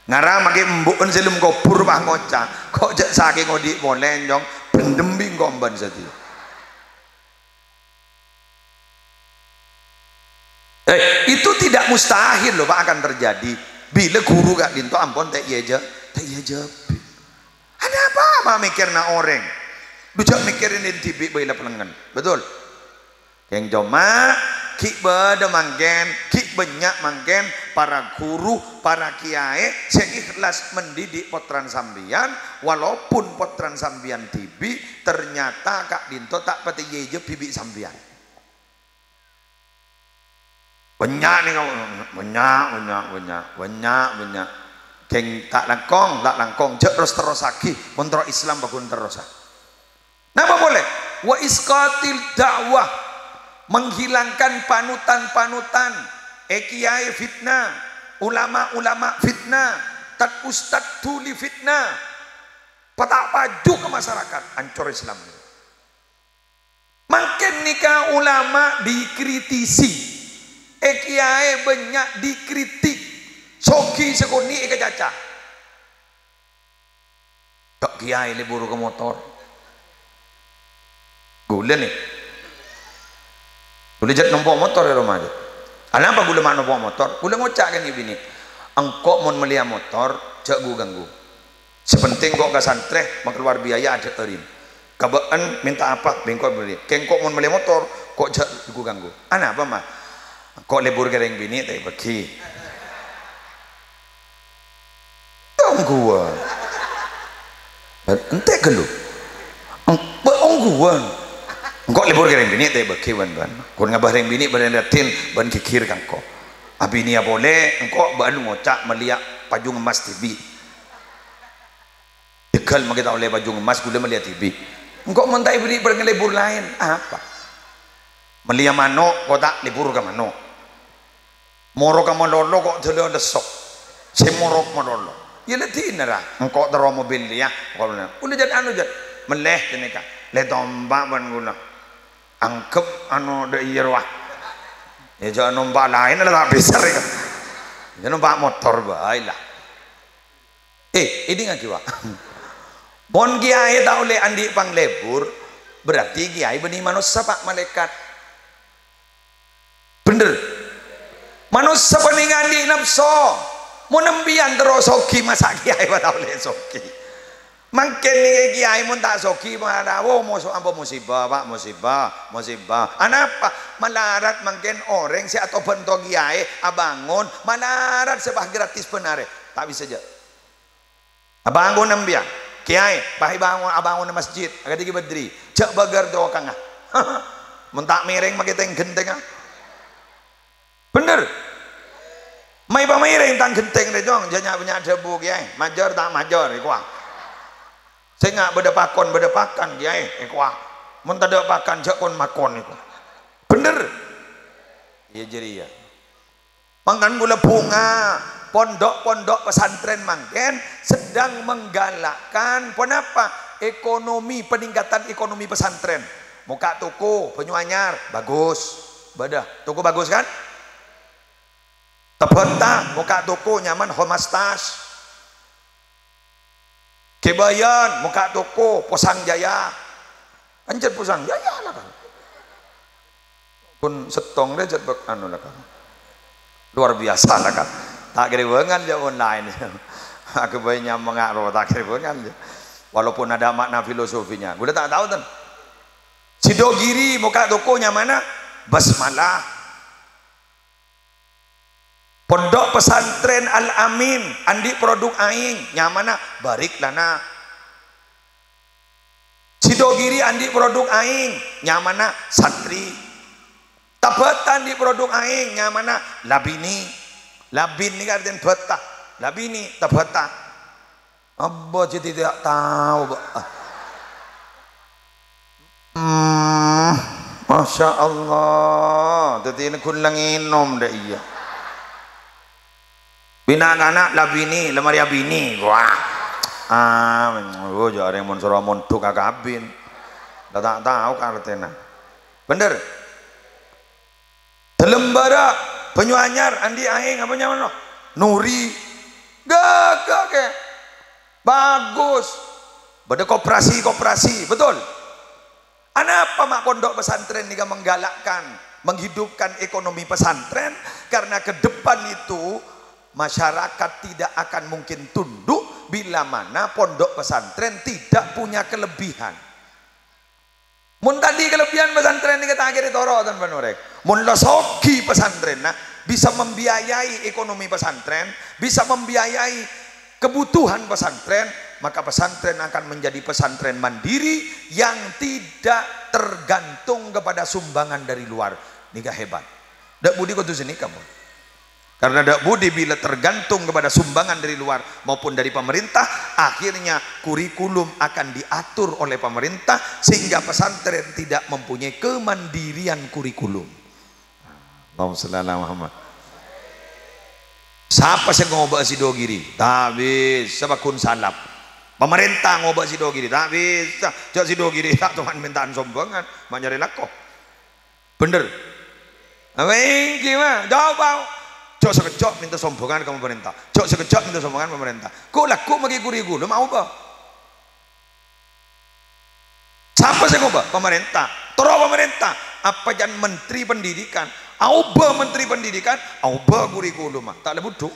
Ngara maghi embu'en sè lem kobhur pas ngoca', "Ko' jhâ' sakèng odi' polè, Nyong, bhendhem bi' engko' emban sadhiyâ." Eh, itu tidak mustahil loh, Pak, akan terjadi. Bilâ ghuru ka'dinto ampon ta' èajâ-, ta' èajâbin. Ada apa ma' mèkkèrana orèng? Du jhâ' mèkkèrè dhibi' bhâi la pèlengngen. Betul? Kèng coma, ghi' bâdâ mangkèn, ghi' bânnya' mangkèn para ghuru, para kiyaè sè ikhlas mendidik pottrana sampèyan, walaupun pottrana sampèyan dhibi', ternyata ka'dinto ta' patè èajâbi bi' sampèyan. Bânnya' nèka, bânnya', bânnya', bânnya', bânnya', bânnya'. Kèng ta' langkong, ta' langkong, jhâ' ros-terrossaghi, mon terro Islam pagghun terrosa. Napa polè? Wa isqatil da'wah, menghilangkan panutan-panutan, eh, kiyaè fitnah, ulama-ulama fitnah, tad-ustad dhuli fitnah, pata' paju ka masyarakat, ancor Islam. Mangkèn nèka ulama dikritisi, eh, kiyaè bânnya' dikritik, soghi sakonè' èkacaca. Tok kiyaè lebur ka motor. Ghulâ nè. Ghulâ jhât nompo' motor è roma jhât. Anapa ghulâ ma' nompo' motor? Ghulâ ngoca' kèng è binè', "Engko' mon mellèya motor, jhâ' ghu-ghângghu. Sè pentèng engko' ka santrè, makalowar biaya adhâ'ârin. Ka bâ'en mènta apa, bi' engko' èberri'. Kèng engko' mon mellè motor, ko' jhâ' ghu-ghângghu." "Anapa, Ma'?" "Engko' lebur ka rèng binè' ta' èbâghi." Ongghuwân. Entè' ghâllu. Eng-, bâ-, ongghuwân. Engko' lebur ka rèng binè' ta' èbâghi bân, bân. Kon ngabâ rèng binè' bân rèng raddhin bân ghighir ka engko'. Abinèya polè, engko' bâ'en ngoca' mellèya pajung emmas dhibi'. Jhâghâl maghi ta' ollè pajung emmas, ghulâ mellèya dhibi'. Engko' mon ta' èberri' bân ngalebur laèn, apa? Mellèya mano', ko' ta' lebur ka mano'. Moro ka malolo ko' dâlâ lesso. Sè moro malolo. Iyâ la dinah ra, engko' terro mobil ya. Ghulâ jhât anu jhât. Mellè ghânèka. Lè tompa' bân ghulâ. Angghep anu dâ' iyâ rowa. Iyâ jhâ' nompa' laèn la ta' bisa rè. Jhâ' nompa' motor bhâi la. Eh, èdingngaghi, Pak. Mon kiyaè ta' ollè andi' panglebur, berarti kiyaè bânnè manossa, Pak, malaèkat. Bhender. Manossa panèka andi' napso. Mon empèyan terro soghi, masa' kiyaè ta' ollè soghi? Mangkèn nèka kiyaè mon ta' soghi, mara, wo, moso-, ampo musibah, Pak, musibah, musibah. Anapa? Malarat mangkèn orèng sè atobhât ento kiyaè, abângon, malarat sè pas gratis bân arè. Ta' bisa jhâ'. Abângon empèyan, kiyaè, pas èbângon, abângon masjid, akadhi Ki Badri, jhâ' bâgâr tokangnga. Mon ta' mèrèng makè tèng-ghentèngnga. Bhender. Maè pamèrèng tang ghentèng rè, Cong, jhâ' nya'-bânnya' dhâbu, kiyaè. Majâr ta' majâr, èkowa. Sènga' bâdâ pakon, bâdâ pakan, kiyaè, èkowa. Mon tadâ' pakan, jhâ' kon-makon, èkowa. Bhender. Iyâ, jârèya. Mangkana ghulâ bhunga, pondok-pondok pesantren mangkèn sedang menggalakkan, ponapa? Ekonomi, peningkatan ekonomi pesantren. Mokka' toko, Banyuanyar, bagus. Bâdâ, toko bagus kan? Tabatta, mokka' toko nyaman, Homastas. Kebayan, mokka' toko, Posang Jaya. Anjâ' Posang Jaya la kan. Pon sèttong rè jhât bâk anu la kan. Luar biasa la kan. Ta' ghârâ bângal jhâ' online. Aghâbây nyamanga ro ta' ghârâ bângal jhâ'. Walaupun ada makna filosofinya. Ghulâ ta' tao ten. Sidogiri mokka' toko nyamana Basmalah. Pondok Pesantren Al-Amin andi' produk aèng nyamana Barik Lana. Sidogiri andi' produk aèng nyamana Santri. Tabatta andi' produk aèng nyamana Labini. Labin nèka artèna bâta. Labini, tabatta. Abâ' jadi tidak tahu, Pak. Hmm, Masya Allah. Jadi ini ghun la ngènom dâ' iyâ. Bina' kana' Labini, lemari abini. Wah. Ah, oh, jârèng mon soro mondhuk akabin. La ta' tao ka artèna. Bhender. Dâlem bârâ', Banyuanyar, andi' aèng apa nyamana? Nuri. Ghâghâ kè. Bagus. Bâdâ koperasi-koperasi, betul? Anapa ma' pondok pesantren nèka menggalakkan, menghidupkan ekonomi pesantren? Karena ke depan itu masyarakat tidak akan mungkin tunduk bila mana pondok pesantren tidak punya kelebihan. Mon tadâ' kalebbiyan pesantren nèka ta' kèra toro' ton panorèng. Mon la soghi pesantrenna, bisa membiayai ekonomi pesantren, bisa membiayai kebutuhan pesantren, maka pesantren akan menjadi pesantren mandiri yang tidak tergantung kepada sumbangan dari luar. Nèka hebat. Dâ' budi kodhu sanèka, mon. Karena dâ' budi bila tergantung kepada sumbangan dari luar maupun dari pemerintah, akhirnya kurikulum akan diatur oleh pemerintah sehingga pesantren tidak mempunyai kemandirian kurikulum. Allahumma shalli ala Muhammad. Sapa sè ngobâ'â Sidogiri? Ta' bisa, pagghun salap. Pemerintah ngobâ'â Sidogiri? Ta' bisa. Jhâ' Sidogiri ta' toman menta'an sombhângan, ma' nyarè lako. Bhender. Apa èngghi, ma'? Jhâ' pa-, jhâ' sakejjhâ' mènta sombhângan ka pemerintah. Jhâ' sakejjhâ' mènta sombhângan pemerintah. Ko' lagghu' maghi kurikulum, aobâ. Sapa sè ngobâ? Pemerintah. Terro pemerintah. Apa can menteri pendidikan? Aobâ menteri pendidikan, aobâ kurikulum, ma'. Ta' la budhu.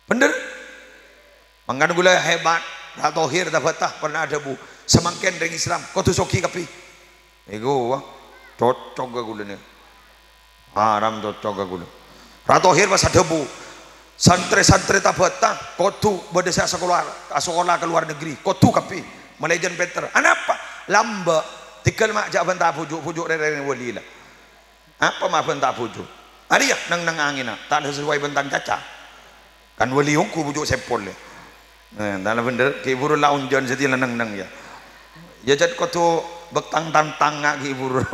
Bhender? Mangkana ghulâ hebat. Ra Thohir Tabata pernah adhâbu, "Samangkèn rèng Islam kodhu soghi kabbhi." Èghu, wah, cocok ka ghulâ nèka. Haram cocok ka ghulâ. Ra Thohir pas adhâbu, "Santrè-santrè Tabata kodhu bâdâ sè asakola, asakola ka luar negeri, kodhu kabbhi. Malè jân pènter." "Anapa?" "Lambâ'. Tèghâl ma' jhâ' bânta bhuju', bhuju' rè-, rèng wali la." Apa ma' bânta bhuju'? Arèya neng-neng angènna, ta' ada sesuai bân tang caca. Kan wali ongghu bhuju' sè polè. Eh, ta' la bhender, ghi' buru la onjhân sè dila neng-neng, yâ. Yâ, jhât kodhu bâktang tantangnga ghi' buru.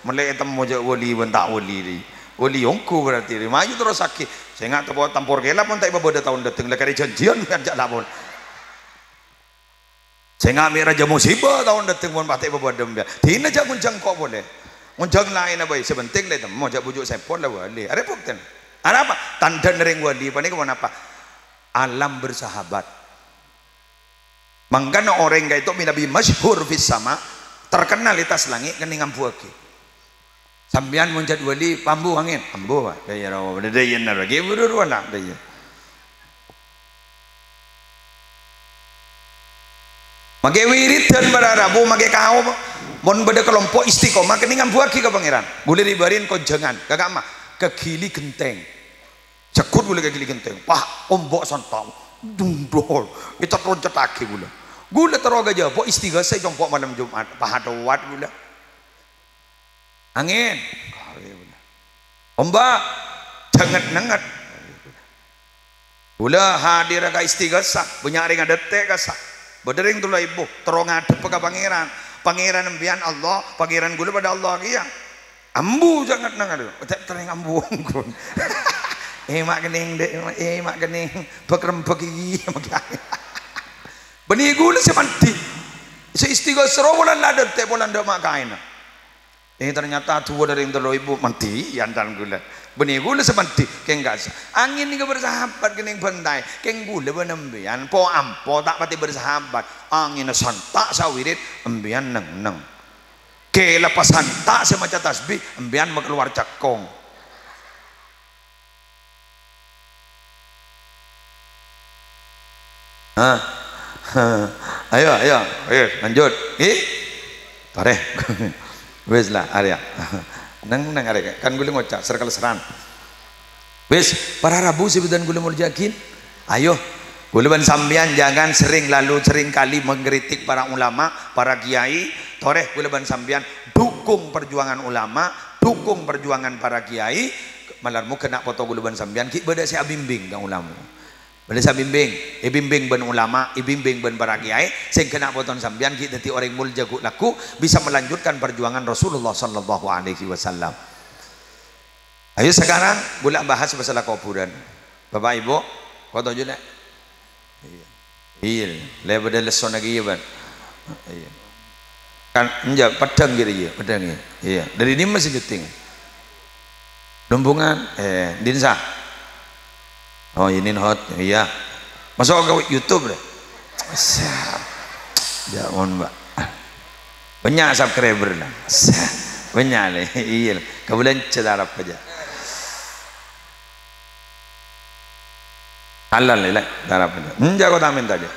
Mellè ètemmo jhâ' wali bân ta' wali, rè. Wali ongghu berarti, rè. Mayu terrossaghi. Sènga' tepo tampor kèla pon ta' èpabâdâ taon dâteng, la karè jhânjhiyân kan jhâ' lapor. Sènga' mè' rajâ musibâ taon dâteng mon patè' bâbâdâ embiyân. Dina jhâ' ngonjhâng ko' polè. Ngonjhâng laènna bhâi. Sè pentèng la ètemmo jhâ' bhuju' sèpon la wali. Arè buktèna. Arapa? Tandhâna rèng wali panèka ponapa? Alam bersahabat. Mangkana orèng ka'dinto manabi masyhur fis sama, terkenal è attas langngè' kennèng ambuwâghi. Sampèyan mon jhât wali, pambu angèn? Ambu, Pak. Dâ' iyâ, rowa. Dâ' iyâ, nèro. Ghi' buru rowa, la. Dâ' iyâ. Makè wiridan para rabu, makè kaom. Mon bâdâ kalompo' istiqomah, kennèng ambuwâghi ka Pangèran. Ghulâ rè-bâri'ân konjhângan. Ka ka'emma? Ka Gili Genteng. Jhâghut ghulâ ka Gili Genteng. Pah, ombo' santa'. Dundor. Ècèt-roncèttaghi ghulâ. Ghulâ terro ka Jhâbâ, istighasah è compo' malem Jum'at. Pah, adâwât ghulâ. Angèn. Omba'. Jhânget-nengnget. Ghulâ hadir ka istighasah, bânnya' rèng adântè' kassa'. Bâdâ rèng tello èbu, terro ngadhebbhâ ka Pangèran. Pangèran empèyan Allah, Pangèran ghulâ padâ Allah kèya. Ambu jhânget-nengnget. Terrèng ambu ongghu. Eh, ma' kennèng, Dek, eh, ma' kennèng. Bâk-rembâk iki. Bânnè ghulâ sè mandhi. Sè istighasah rowa polana la adântè' polana endâ' ma' kaènna. Eh, ternyata duwâ' orèng tello èbu, mandhi, yâ, antan ghulâ. Bânnè ghulâ sè mandhi, kèng ka-, angèn nèka bersahabat kèng bhântaè, kèng ghulâ bân sampèyan, po-ampo ta' patè bersahabat. Angènna santa' sawirid, sampèyan neng-neng. Kèlabhâ santa' sè maca tasbih, sampèyan makalowar cèkong. Hah? Ayo, ayo, ayo, lanjut. Ih, torè. Wis lah, arèya. Neng, neng arèya. Kan ghulâ ngoca', circle seran. Wis, para rabu sè bhâdhân ghulâ molja'aghi. Ayo, ghulâ bân sampèyan jangan sering lalu sering kali mengkritik para ulama, para kiai. Torè ghulâ bân sampèyan dukung perjuangan ulama, dukung perjuangan para kiai. Malar moghâ na' poto ghulâ bân sampèyan ghi' bâdâ sè abimbing ka ulama. Bâdâ sè abimbing, èbimbing bân ulama, èbimbing bân para kiai, sehingga na' potona sampèyan ghi' dhâddhi orèng molja ghu-, lagghu' bisa melanjutkan perjuangan Rasulullah sallallahu alaihi wasallam. Ayo sekarang ghulâ bahas masalah kuburan. Bapak Ibu, foto juna. Iya. Iya, lè bâdâ lessona ghi' iyâ, Bân. Iya. Kan, enjâ', peddhâng ghi' iyâ, peddhâng ghi'. Iya, dâri dimma sè syuting? Lombongan, eh, dinsa. Oh, ini hot, iya. Masuk ke YouTube deh. Siap. Ya, mohon, Mbak. Bânnya' subscriber, nah. Siap. Bânnya', lè. Iya, lè. Kabulân cè' tarap aja. Halal, lè, tarap aja. Enjâ' kok ta' mènta aja.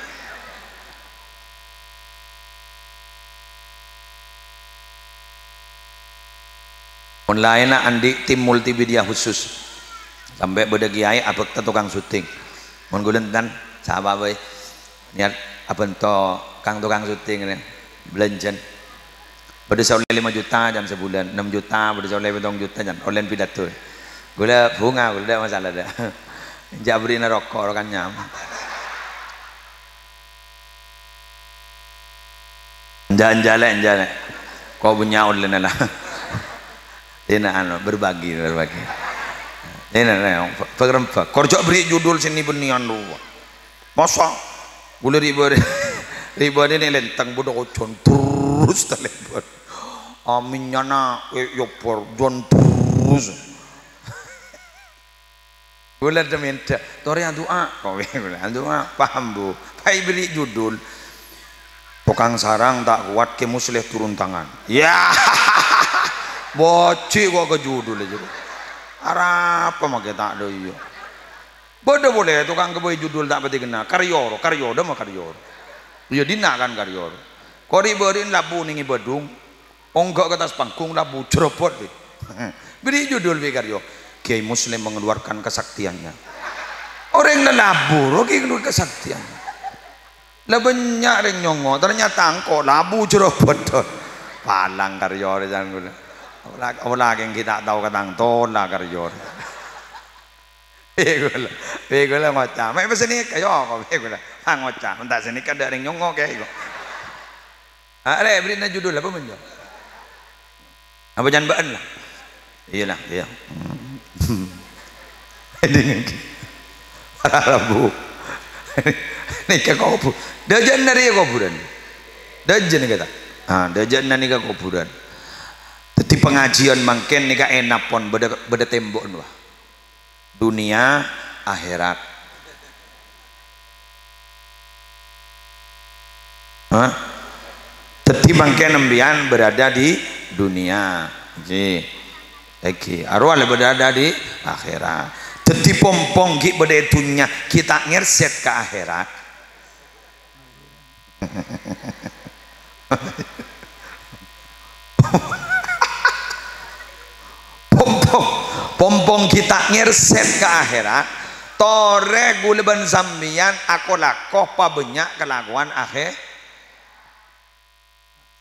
Mon laènna andi' tim multimedia khusus. Sampè' bâdâ kiai abhâkta tokang syuting. Mon ghulâ enten, sapa bhâi? Niat abhânto kang tokang syuting rè, bâlânjhân. Bâdâ sè ollè lèma juta can sabulân, ennem juta, bâdâ sè ollè pèttong juta can, ollè pidato. Ghulâ bhunga, ghulâ ta' masalah, ta'. Jhâ' bherri'na roko', roko'an nyam. Enjâ', enjâ', lè', enjâ', lè'. Ko' bânnya' ollèna la. Ini anu, berbagi, berbagi. Ini, ini, pe-, perempuan. Kor jhâ' bherri' judul sè ni-bânnèyan rowa. Masa? Ghulâ ribâ-, ribâ ini lèntèng bâdâ ojon terus talèbât. Aminyana, eh, yopor, jon terus. Ghulâ dâ-mèndâ, torè adu'a. Kowè ghulâ adu'a, paham, Bu? Bhâi bherri' judul. Tokang sarang ta' kowat, Kè Musleh turun tangan. Ya. Bocè' kok ka judul aja. Arapa makè ta' dâ' iyâ. Bâdâ polè tokang ghâbây judul ta' patè kenna. Karyoro, karyo, dâmma karyoro. Iyâ, dinna' kan karyoro. Kori' bâri'na labu nèng è Badung. Ongghâ ka attas panggung, labu jhârâbât, bi'. Bherri' judul bi' karyo, Kiai Muslim mengeluarkan kesaktiannya. Orèng la labu, ro, Kiai ngeluar kesaktian. La bânnya' rèng nyongngo', ternyata engko' labu jhârâbât. Palang karyo rè can ghulâ. Ola, ola kèng ghi' ta' tao ka tang tola karyo rè. Bi' ghulâ, bi' ghulâ ngoca'. Mè' bâ sanèka, yo, kok bi' ghulâ. Ah, ngoca', menta sanèka dâ' rèng nyongngo' kèya, kok. Ah, rè, bherri'na judul apa, men, yo? Apa can bâ'ân, la? Iyâ, la, iyâ. Dingin. Para rabu. Nèka kobu-, dâjâna rèya kobhurân. Dâjâna kèta. Ah, dâjâna nèka kobhurân. Dhâddhi pangajiân mangkèn nèka ènap pon bâdâ, bâdâ tèmbo'na, wah. Dunia, akhèrat. Hah? Dhâddhi mangkèn sampèyan berada di dunia. Ghi. Èghi. Arowa la berada di akhèrat. Dhâddhi pong-pong ghi' bâdâ è dhunnya, ghi' ta' ngèrsèt ka akhèrat. Pong-pong, pong-pong ghi' ta' ngèrsèt ka akhèrat, torè ghulâ bân sampèyan ako-lako pabânnya' kalakowan akhè-,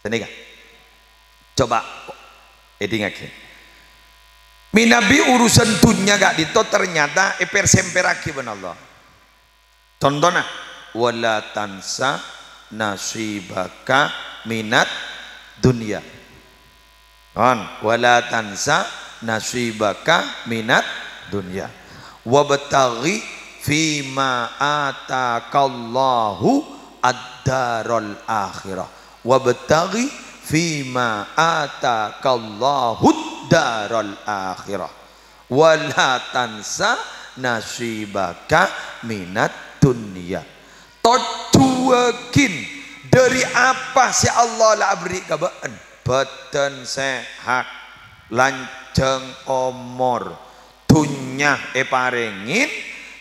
Sanèka. Coba èdingngaghi. Mènabi urusan dhunnya ka'dinto ternyata èper-sèmperraghi bân Allah. Contona, "Wala tansa nasibaka minad dunya." Kan? "Wala tansa nasibaka minad dunya. Wabtaghi fima atakallahu ad-daral akhirah. Wabtaghi fima ataqallahud daral akhirah, wa la tansa nasibaka minad dunya." Tojjuwagin dhâri apa sè Allah la aberri' ka bâ'en. Bâdân sehat, lanjhâng omor, dhunnya èparèngè,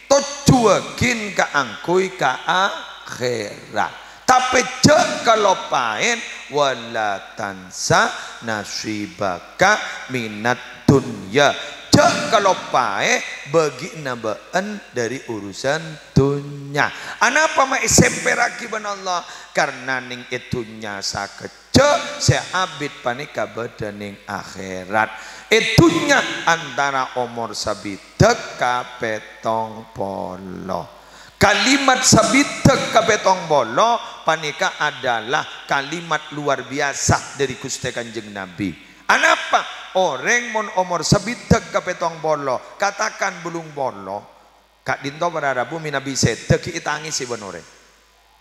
tojjuwagin kaangghuy ka akhèrat. Tapè jhâ' kaloppaè, "Wa la tansa nasibaka minad dunya." Jhâ' kaloppaè bâgiânna bâ'en dhâri urusan dhunnya. Anapa ma' èsèmpèrraghi bân Allah? Karna nèng è dhunnya sakejjhâ', sè abit panèka bâdâ nèng akhèrat. È dhunnya antara omor sabidhâk ka pèttong polo. Kalimat sabidhâk ka pèttong polo panèka adalah kalimat luar biasa dhâri Ghustè Kanjeng Nabi. Anapa? Orèng mon omor sabidhâk ka pèttong polo, katakan bâllung polo, ka'dinto para rabu mènabi sèdhâ ghi' ètangèsè bân orèng.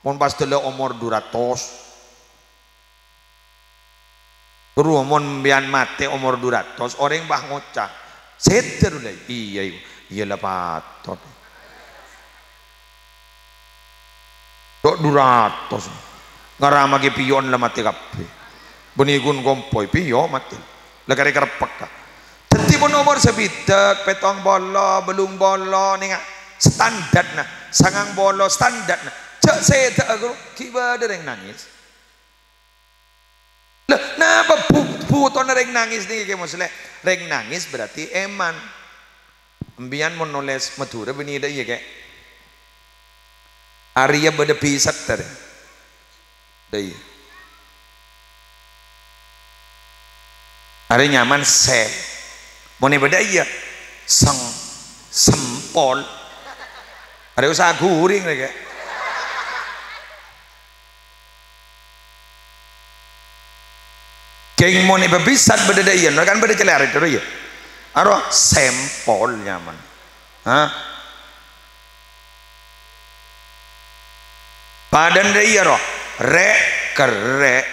Mon pas dâlla omor du ratos, Ru, mon sampèyan matè omor du ratos, orèng pas ngoca', "Sèdhâ, Ru, la?" "Iyâ, iyâ, iyâ la patot." Tok du ratos. Ngaramaghi piyo'na la matè kabbhi. Bânnè ghun kompoy, piyo' matè. La karè kareppek, ka. Dhâddhi, mon omor sabidhâk, pèttong polo, bâllung polo, nènga', standarna, sangang polo, standarna. Jhâ' sèdhâ'â, ghuru, ghi' bâdâ rèng nangès. Lah, napa bu-, butona rèng nangès nèka, Kè Musleh? Rèng nangès berarti èman. Sampèyan mon nolès Madhurâ bânnè dâ' iyâ, Kè? Arèya bâdâ bhiset, dâ' iyâ. Arèya nyaman sèl. Mon è bâdâ iyâ, seng, sempol. Arèya usaha ghuring, Kè. Kèng mon è bâbhisat bâdâ dâ' iyâ, kan bâdâ calèarè terro iyâ. Aro sempol nyaman. Hah? Padâna dâ' iyâ ro, rè', kerrè'.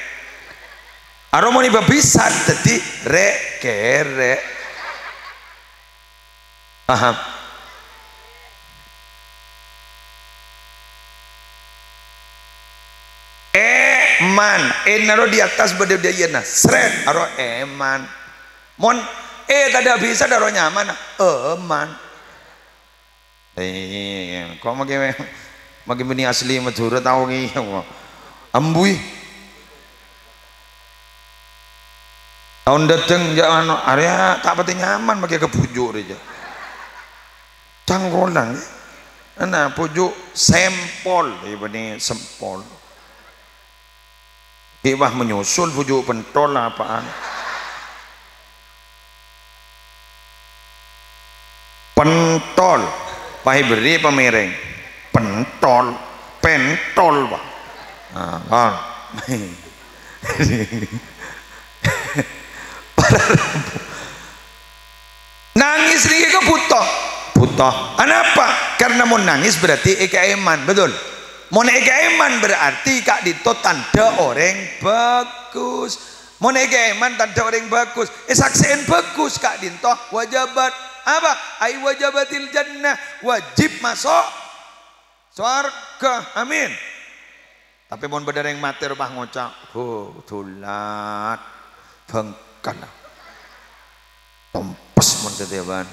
Aro mon è bâbhisat dhâddhi rè', kèrè'. Paham? Èman, ènna ro di attas bâdâ dâ' iyâna, srèt, aro èman. Mon è tadâ' bhisat aro nyaman, èman. Eh, ko' maghi, maghi bânnè asli Madhurâ tao kèya, ko'. Ambuy. Taon dâteng, jâ' ano, arèya ta' patè nyaman maghi ka bhuju' rèya. Cangkolang, eh. Ana, bhuju' sempol, eh, bânnè sempol. Ghi' pas menyusul bhuju' pentol apaan? Pentol. Pas èberri' pamèrèng. Pentol. Pentol, Pak. Nah, kan. Nangès nèka bhuto. Bhuto. Anapa? Karena mon nangès berarti èkaèman, betul? Mon èkaèman berarti ka'dinto tandhâ orèng bhâghus. Mon èkaèman tandhâ orèng bhâghus, èsaksè'è bhâghus ka'dinto wajabat. Apa? Ai wajabatil jannah, wajib maso' sowarghâ. Amin. Tapè mon bâdâ rèng matè ro pas ngoca', "Huh, dhulat, bhângkal." Tompes mon satèya bân.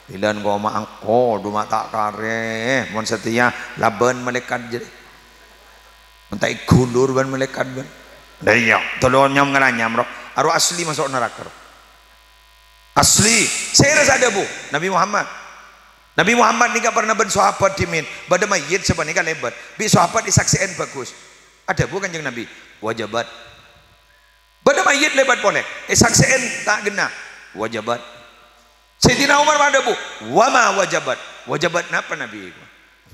Bilân koma engko', duma ta' karè. Mon satèya labân malaèkat jârèya. Mon ta' èghulur bân malaèkat bân. Lah iyâ, tolong nyam ngalanyam ro. Aro asli maso' naraka ro. Asli. Sèra sè adhâbu? Nabi Muhammad. Nabi Muhammad nèka parna bân sahabat dhimèn, bâdâ mayyit sapanèka lèbât. Bi' sahabat èsaksè'è bhâghus. Adhâbu Kanjeng Nabi, "Wajabat." Bâdâ mayyit lèbât polè, èsaksè'è ta' ghenna. "Wajabat." Sayyidina Umar adhâbu, "Wa ma wajabat?" Wajabat napa, Nabi?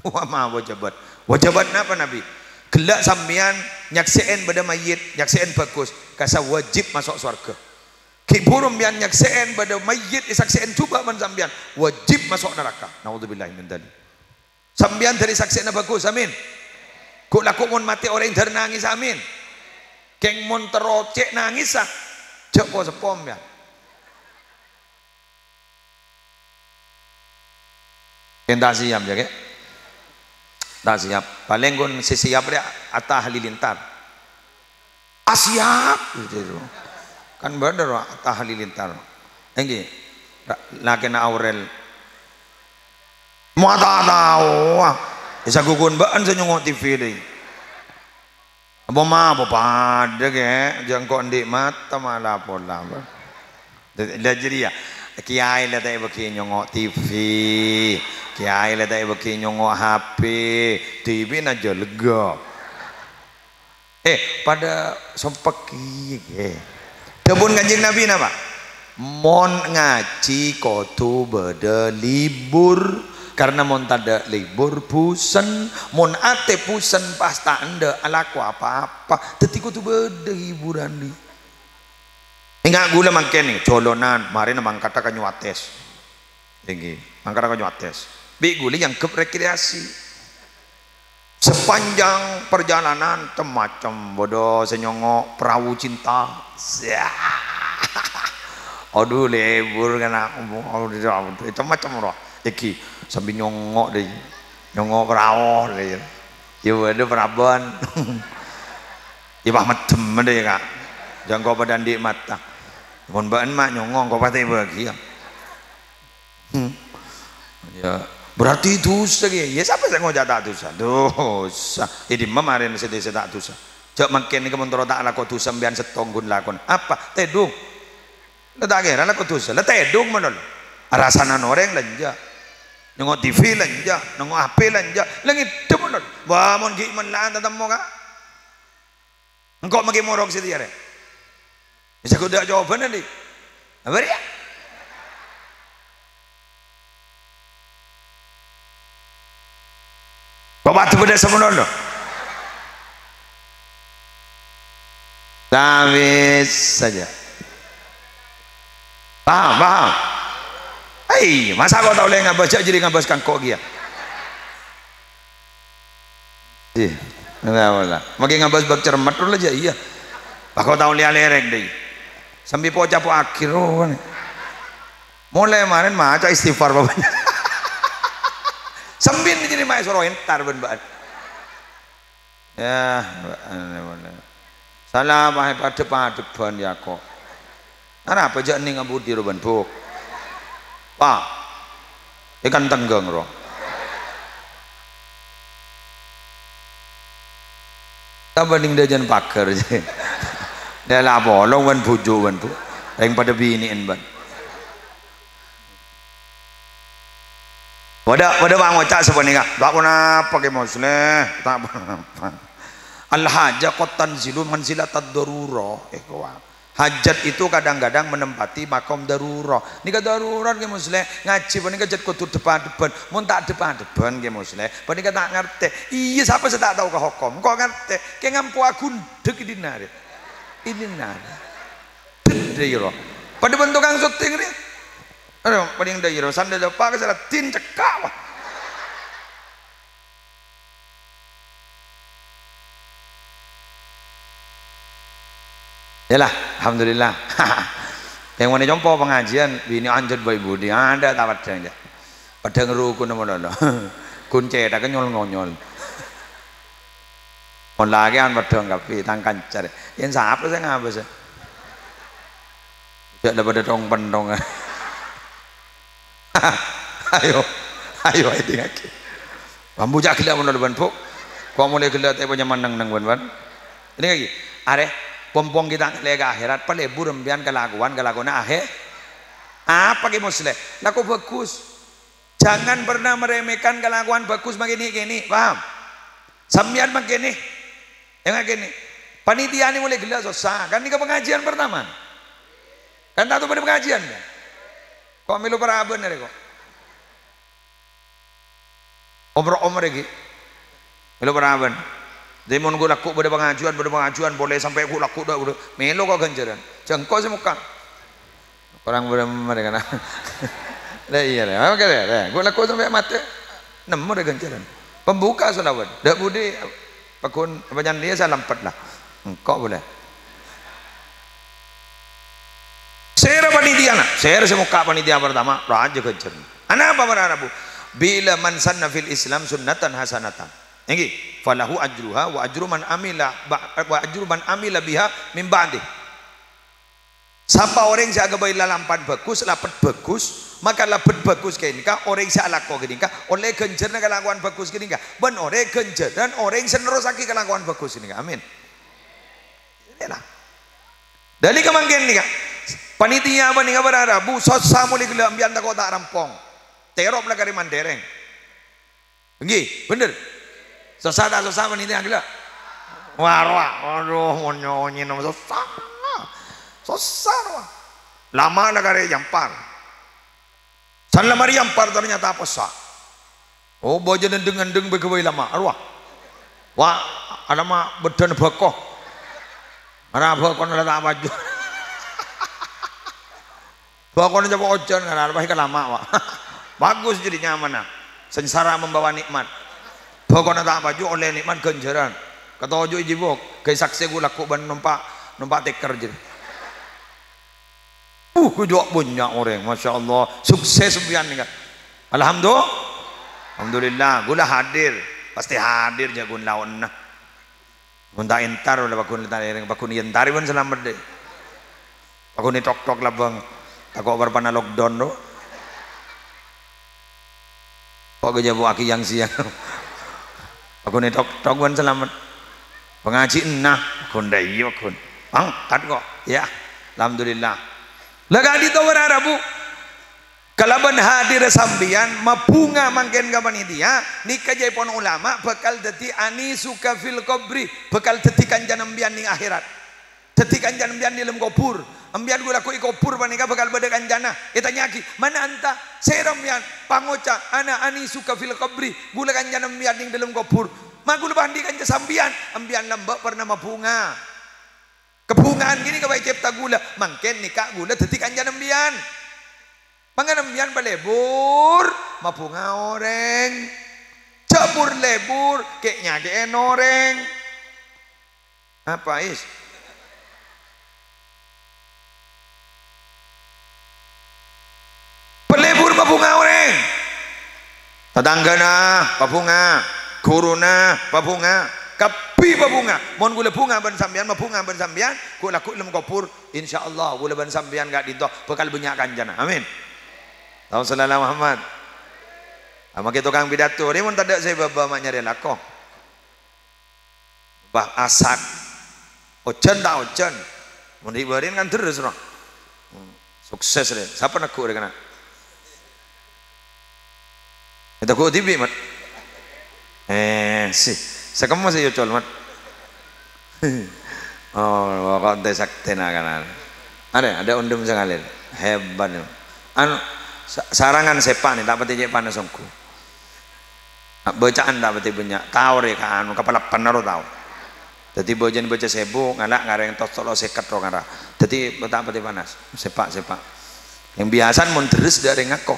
"Wa ma wajabat." Wajabat napa, Nabi? Ghellâ' sampèyan nyaksè'è bâdâ mayyit, nyaksè'è bhâghus, kassa' wajib maso' sowarghâ. Ghi' bhuru sampèyan nyaksè'è bâdâ mayyit èsaksè'è jhubâ' bân sampèyan, wajib maso' naraka. Naudzubillahi min dzalik. Sampèyan dhâri saksè'na bhâghus, amin. Ghu'-lagghu' mon matè orèng dhâr nangès, amin. Kèng mon terro cè' nangèssa, jhâ' po-seppo sampèyan. Kèng ta' siap, yâ, Kè'? Ta' siap. Palèng ghun sè siap rèya Atta Halilintar. "Ah, siap," gitu. Kan bhender, Atta Halilintar. Èngghi, ra-, lakèna Aurel. Ma' ta' tao, ah. Bisa gugun bâ'en sè nyongngo' T V dâi. Apa ma-, apa padâ, Kè'? Jhâ' engko' andi' mata mala pola. Lah, jârèya, kèyaè la ta' èbâghi nyongngo' T V, kèyaè la ta' èbâghi nyongngo' H P, T V-na jhâ' lega. Eh, padâ sompek kèya, Kè'. Dhâbuna Kanjeng Nabi napa? Mon ngajhi kodhu bâdâ libur, karna mon tadâ' libur, busen. Mon atè busen, pas ta' endâ' alako apa-apa. Dhâddhi kodhu bâdâ hiburan, dhi. Enga' ghulâ mangkèn, jhâlânan, marèna mangkata ka Nyuwates. Èngghi, mangkata ka Nyuwates. Bi' ghulâ èangghep rekreasi. Sepanjang perjalanan, tem-macem. Bâdâ sè nyongngo' Perahu Cinta. Adhu, lebur kana', tem-macem, rowa. Èngghi, sambi nyongngo' dâi. Nyongngo' perahu, dâi. Yâ, bâdâ paraban. Yâ, pas meddhem dâi, Ka'. Jhâ' engko' padâ andi' mata. Mon bâ'en ma' nyongngo', engko' pas ta' èbâghi, yâ. Hmm. Yâ, berarti dhusa, Kè. Yâ, sapa sè ngoca' ta' dhusa? Dhusa. È dimma marèna sè dhisa ta' dhusa? Jhâ' mangkèn nèka mon terro ta' alako dhusa, sampèyan sèttong ghun lakona. Apa? Tèdung. La ta' kèra alako dhusa. La tèdung manolla. Arasanan orèng la enjâ'. Nyongngo' T V la enjâ'. Nyongngo' H P la enjâ'. La ngèdhep manolla. Wah, mon ghi' mella'an tatemmo, Ka'. Engko' maghi morok satèya rè. Bisa kodhu cobana, dhi. Apa rèya? Bapak tuh beda semono, loh. Tapi saja. Paham, paham? Hei, masa kok tao lè ngabâs, jhâ' jârèya ngabâs ka engko' kèya. Iyâ, enggak apa-apa. Makkè ngabâs bab cermet dulu aja, iyâ. Bâ kok tao lè-alèrèk, dhi. Sambi poca po akhir, oh, kan. Molaè marèn maca istighfar, bapaknya. Sambi jârèya maè soro entar bân bâ'na. Yâ, bâ'na, bâ'na. Sala maè padhep-padhebbhân, yâ, kok. Arapa jhâ' nèng abudi ro bân, Bu'? Pa. Èkan tengghâng ro. Tabânding dâjân paghâr. Dâla polong bân bhuju' bân, Bu'. Rèng padâ binè'en bân. Padâ, padâ pangoca' sapanèka, "Ta' ponapa, Kè Musleh, ta' ponapa." Al-hajah qad tanzilu manzilatad darurah. Èkowa. Hajat itu kadang-kadang menempati makom darurah. Nèka darurat, Kè Musleh. Ngajhi panèka jhât kodhu dhep-adhebbhân. Mon ta' dhep-adhebbhân, Kè Musleh, panèka ta' ngartè. Iyâ, sapa sè ta' tao ka hokom? Engko' ngartè. Kè ngampo agundhek è dinna rè. È dinna rè. Dendriyoro. Padâ bân tokang syuting rè. Aduh, paling dâiyâ, sandal apa ke salah din cekak, wah. Yalah, alhamdulillah. Yang mana compo pengajian, bini anjut baik budi, ada tak padang ya. Padang rukun apa lolo. Kun cetak nyol ngonyol. Mon lakè'an padhâ kabbhi, tang kanca rè. Yèn sapa sè ngabâs? Jhâ' la padâ thong-penthong. Ayo, ayo, èdingngaghi. Pambu jhâ' ghellâ' mon lolobân, Bu'. Kok molaè ghellâ' tè panyaman neng-neng, bân-bân. Èdingngaghi. Arè, pompong kita lè ka akhèrat, palebur empèyan kalakowan, kalakowanna akhè-, apa Kè Musleh? Lako bhâghus. Jangan pernah meremehkan kalakowan bhâghus mangkènè-kènè, paham? Sampèyan mangkènè, èngakènè. Panitianè molaè ghellâ' sossa, kan nèka pengajian pertama. Kan tanto bâdâ pengajian, kan? Kok mèlo parabân arè kok. Omer-omer iki. Mèlo parabân. Dhâddhi mon ghu' lagghu' bâdâ pangajian, bâdâ pangajian, polè sampè' ghu' lagghu' dâ', bâdâ, mèlo kok ghânjhârân. Jhâ' engko' sè mokka. Korang bâdâ mereka na. Lah iyâ, lah. Oke, lah, lah. Ghu' lagghu' sampè' matè. Nemmo rè ghânjhârân. Pembuka sholawat. Dâ' budi, pagghun, apa nyan dia saya lempet lah. Engko' boleh. Sèra panitiana, sèra sè mokka' panitia partama, rajâ ghânjhârânna. Anapa para rabu? Bilâ man sanna fil Islam sunnatan hasanatan. Èngghi, falahu ajruha wa ajru man amila ba-, wa ajru man amila biha min ba'di. Sapa orèng sè aghâbây lalampan bhâghus, lapet bhâghus, maka lapet bhâghus ghânèka, orèng sè alako ghânèka, ollè ghânjhârânna kalakowan bhâghus ghânèka, bân ollè ghânjhârân orèng sè nerrossaghi kalakowan bhâghus ghânèka. Amin. Inilah. Dhâli ka mangkèn nèka, panitia panèka para rabu, sossa molè ghellâ' empèyan tako' ta' rampong. Terop la karè mandèrèng. Èngghi, bhender. Sossa ta' sossa panitia ghellâ'? Wah, rowa. Adhu, mon nyonyèna sossa. Sossa, rowa. Lama la karè èyampar. San la marè èyampar, ternyata possa'. Oh, bâjâna deng-endeng bâgâ bhâi lama. Arowa. Wa, alama bâddhâna bhâko. Mara bhâkona la ta' paju. Bhâkona capa' ojhân, karana pas kalama', wa. Bagus jadi nyamanna. Sengsara membawa nikmat. Bhâkona ta' paju ollè nikmat ghânjhârân. Katoju' èjibok, ghâi saksè ghu-lagghu bân nompa', nompa' tèkèr jadi. Uh, ghu jhuwâ' bânnya' orèng, masya Allah. Sukses sampèyan nèka. Alhamdu-, Alhamdulillah, ghulâ hadir. Pastè hadir jhâ' ghun laonna. Mon ta' entar, la pagghun ta' èrèng, pagghun èyentarè bân salamet, dhi. Pagghun ètok-tok labâng. Tako' bâr-pana lockdown, dhu. Kok ghâjâ buwâghi yang siang. Pagghun ètok-tok bân salamet. Pangajhi enna, pagghun dâ' iyâ, pagghun. Mangkat kok. Ya, alhamdulillah. La ka'dinto para rabu. Kalabân hadirra sampèyan, mabhunga mangkèn ka panitia, nèka jhâ' èpon ulama bhâkal dhâddhi anisuka fil qabri, bhâkal dhâddhi kancana empèyan neng akhèrat. Dhâddhi kancana empèyan è dâlem kobhur. Empèyan ghu-lagghu è kobhur panèka bhâkal bâdâ kancana. Ètanya'aghi, "Man anta?" Sèra empèyan? Pangoca', "Ana anisuka fil qabri." Ghulâ kancana empèyan neng dâlem kobhur. Ma' ghulâ bâ' andi' kanca sampèyan. Empèyan lambâ' pernah mabhunga. Kabhunga'an ghânèka bhâi ècèpta ghulâ. Mangkèn nèka ghulâ dhâddhi kancana empèyan. Mangkana empèyan palebur, mabhunga orèng. Jhâ' bur-lebur, kè'-nyakè'è orèng. Apa, Is? Palebur mabhunga orèng. Tatangghâna pabhunga, ghuruna pabhunga, kabbhi pabhunga. Mon ghulâ bhunga bân sampèyan, mabhunga bân sampèyan, ghu-lagghu è dâlem kobhur, insyaallah ghulâ bân sampèyan ka'dinto bhâkal bânnya' kancana. Amin. Allahumma shalli ala Muhammad. Amangkè tokang pidato rè mon tadâ' sè bâbâ ma' nyarè lako. Bâh, asak. Ojhân ta' ojhân? Mon è bâri'na kan dherres, rowa. Hmm. Sukses, rè. Sapa neggu' rè kèna? Èteggu' dhibi', Mat. Eh, sè. Sakemma sè èocol, Mat. Oh, kok ente saktèna kan. Ada, ada ondhem sakalè. Hebat, ya. Anu, sa-, sarangan sèpa' nè, ta' patè cè' panas ongghu. Bâcaan ta' patè bânnya', tao rè ka anu, kapalapan aro tao. Dhâddhi bâjâna bâca sèbu, ngala' ngarèng tos tolo sèket ro ngara. Dhâddhi ta' patè panas, sèpa', sèpa'. Yang biasa mon dherres dâ' rèng ngako.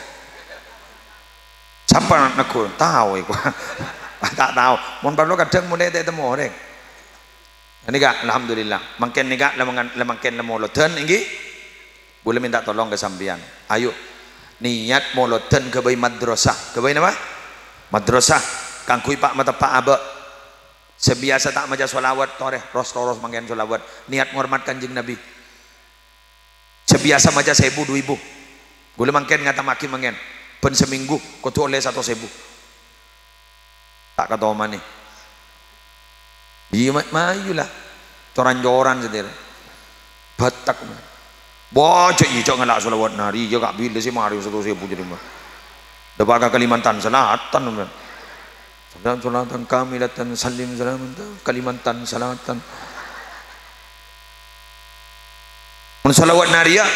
Sapa neggu'? Tao èko. Ta' tao. Mon parlo kadhâng molaè ta' ètemmo orèng. Nèka, alhamdulillah. Mangkèn nèka, la mangan-, la mangkèn la molodhân, èngghi? Bulâ mènta tolong ka sampèyan. Ayo, niyat molodhân ghâbây madrasah. Ghâbây napa? Madrasah. Kaangghuy pa'-mateppa' abâ'. Sè biyasa ta' maca shalawat, torè, ros-toros mangkèn shalawat. Niyat ngormat Kanjeng Nabi. Sè biyasa maca sèbu, du èbu. Ghulâ mangkèn ngatammaghi mangkèn. Bân samènggu kodhu ollè satos èbu. Ta' katomanè. Iyâ, ma-, mayu la. Coran-coran satèya. Bâtak. Bâ, jhâ' iyâ, jhâ' ngala' shalawat nariyah, ka' bilâ sè marè satos èbu jârèya, mah. Dâpa' ka Kalimantan Selatan, mah. Salam salatan kamilatan, sallim salaman ta-, Kalimantan Selatan. Mon shalawat nariyah,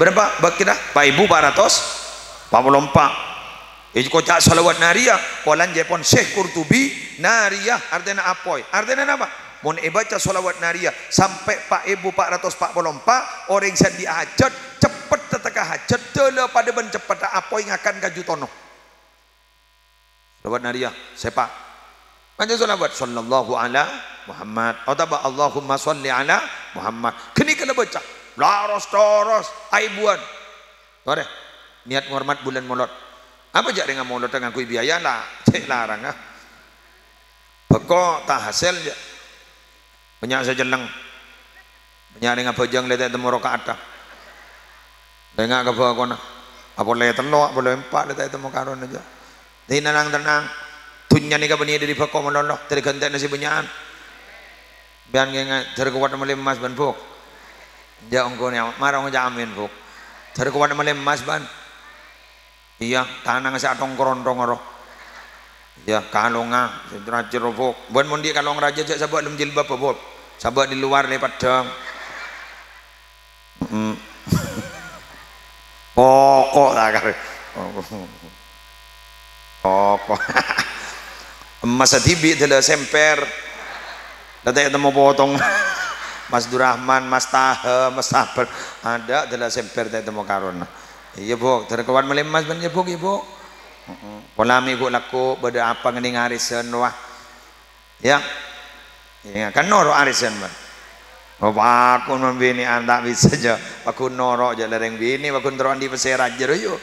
bârâmpa? Bâ-, kira pa' èbu pa' ratos pa' polo empa'. Èkoca' shalawat nariyah, polana jhâ' èpon Syekh Qurtubi, nariyah artèna apoy. Artèna napa? Mon èbâca shalawat nariyah sampè' pa' èbu pa' ratos pa' polo empa', orèng sè andi'â hajhât, ceppet tètèka hajhât, dâlâ padâ bân ceppetta apoy ngakan kaju tono. Shalawat nariyah, sèpa'. Maca shalawat, "Shallallahu ala Muhammad," otabâ "Allahumma shalli ala Muhammad." Ghânèka la bâca. Laros-toros, aèbuwân. Torè, niat ngormat bulân Molod. Apa jhâ' rèng amolodhâ ngangghuy biaya la, cè' larangnga. Bhâko ta' hasèl, jhâ'. Bânnya' sè cellèng. Bânnya' rèng abhâjâng lè ta' ètemmo raka'atta. Lènga' ka bhâkona. Apolè tello', apolè empa' lè ta' ètemmo karona, jhâ'. Dhinèng nang-tennang. Dhunnya nèka bânnè dhâri bhâko malolo, dhâri ghântèna sè bânnya'an. Sampèyan ngènga' dhâr kowat malè emmas bân, Bu'. Jhâ' ongghu nè, mara ngoca' amin, Bu'. Dhâr kowat malè emmas bân. Iyâ, tanang sè atong-korontong ro. Iyâ, kalongnga, sè cèr-cèr ro, Bu'. Bân mon dhi' kalong rajâ jhâ' sabâ' lem jilbab, Bu'. Sabâ' di luar lè paddhâng. Mm. Pokok ta' kar-, pokok. Emmas dhibi' dâlâ sèmpèr. Lè ta' ètemmo potong. Mas Durrahman, Mas Taha, Mas Sabar. Adâ' dâlâ sèmpèr ta' ètemmo karona. Iyâ, Bu'. Dhâr kowat malè emmas bân, yâ, Bu', yâ, Bu'. Heeh. Pola mè' ghu' lagghu' bâdâ apa ngènèng arèsan, wah. Yâ. Iyâ, kan noro' arèsan, Bân. Oh, paghun mon binè'an ta' bisa, jhâ'. Paghun noro', jhâ' lèrèng binè', paghun terro andi' pèssè rajâ, ro, yu.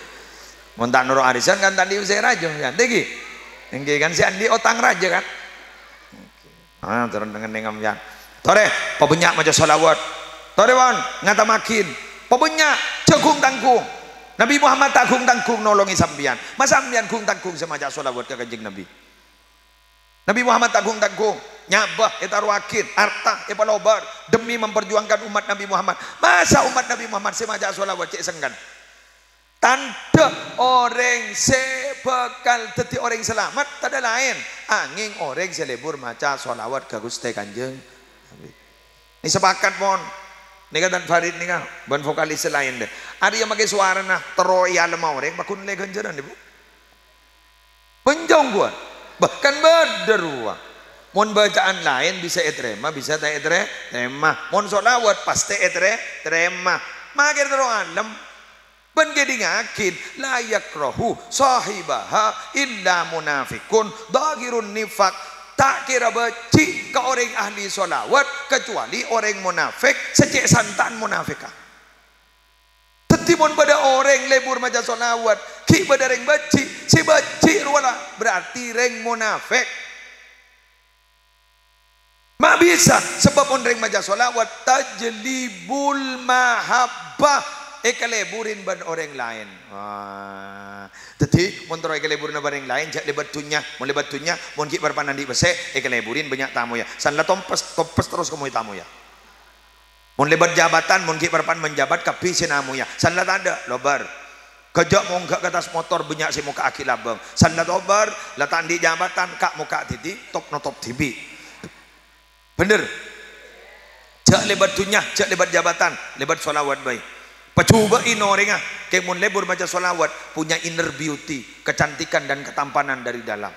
Mon ta' noro' arèsan, kan ta' andi' pèssè rajâ, sampèyan. Ènggi. Ènggi, kan sè andi' otang rajâ, kan? Ah, terro ngènèng, sampèyan. Torè, pabânnya' maca shalawat. Torè, Bân, ngatammaghin. Pabânnya', jhâ' ghung-tangghung. Nabi Muhammad ta' ghung-tangghung nolongè sampèyan. Ma' sampèyan ghung-tangghung sè maca shalawat ka Kanjeng Nabi. Nabi Muhammad ta' ghung-tangghung, nyabâ ètaroaghi, arta èpalobâr demi memperjuangkan umat Nabi Muhammad. Masa umat Nabi Muhammad sè maca shalawat cè' sengken? Tandhâ orèng sè bhâkal dhâddhi orèng salamet tadâ' laèn, angèng orèng sè lebur maca shalawat ka Ghustè Kanjeng Nabi. Nè, sepakat, mon. Nèka Tan Farid nèka, bân vokalis sè laèn, dâ. Arèya makè sowarana terro èalemma orèng, paghun ollè ghânjhârân, Bu'. Menjong, Bu'. Bahkan bâdâ rowa. Mon bacaan laèn bisa ètarèma, bisa ta' ètarè-, tarèma. Mon shalawat pastè ètarè-, tarèma. Makè terro alem. Bân kèdingngaghi, "La yakrahu shahibaha illa munafiqun dhahirun nifaq." Ta' kèra bâji' ka orèng ahli shalawat, kecuali orèng munafik sè cè' santa'an munafika. Dhâddhi, mon bâdâ orèng lebur maca shalawat, ghi' bâdâ rèng bâji', sè bâji' rowa la berarti rèng munafik. Ma' bisa, sabâb mon rèng maca shalawat, tajlibul mahabbah, èkaleburin bân orèng laèn. Wah. Dhâddhi, mon terro èkaleburin bân orèng laèn, jhâ' lèbât dhunnya. Mon lèbât dhunnya, mon ghi' parappa'na andi' pèssè, èkaleburin bânnya' tamoyya. San la tompes, tompes terros ka moy tamoyya. Mon lèbât jabatan, mon ghi' parappa'na manjabat, kabbhi sè namoyya. San la tadâ', lobâr. Ghâjâ' mongghâ ka attas motor, bânnya' sè mokka'aghi labâng. San la tobâr, la ta' andi' jabatan, ka' mokka' dhibi', top-notop dhibi'. Bhender? Jhâ' lèbât dhunnya, jhâ' lèbât jabatan, lèbât shalawat bhâi. Pajhubâ'i orèngnga, kèng mon lebur maca shalawat, punya inner beauty, kecantikan dan ketampanan dari dalam.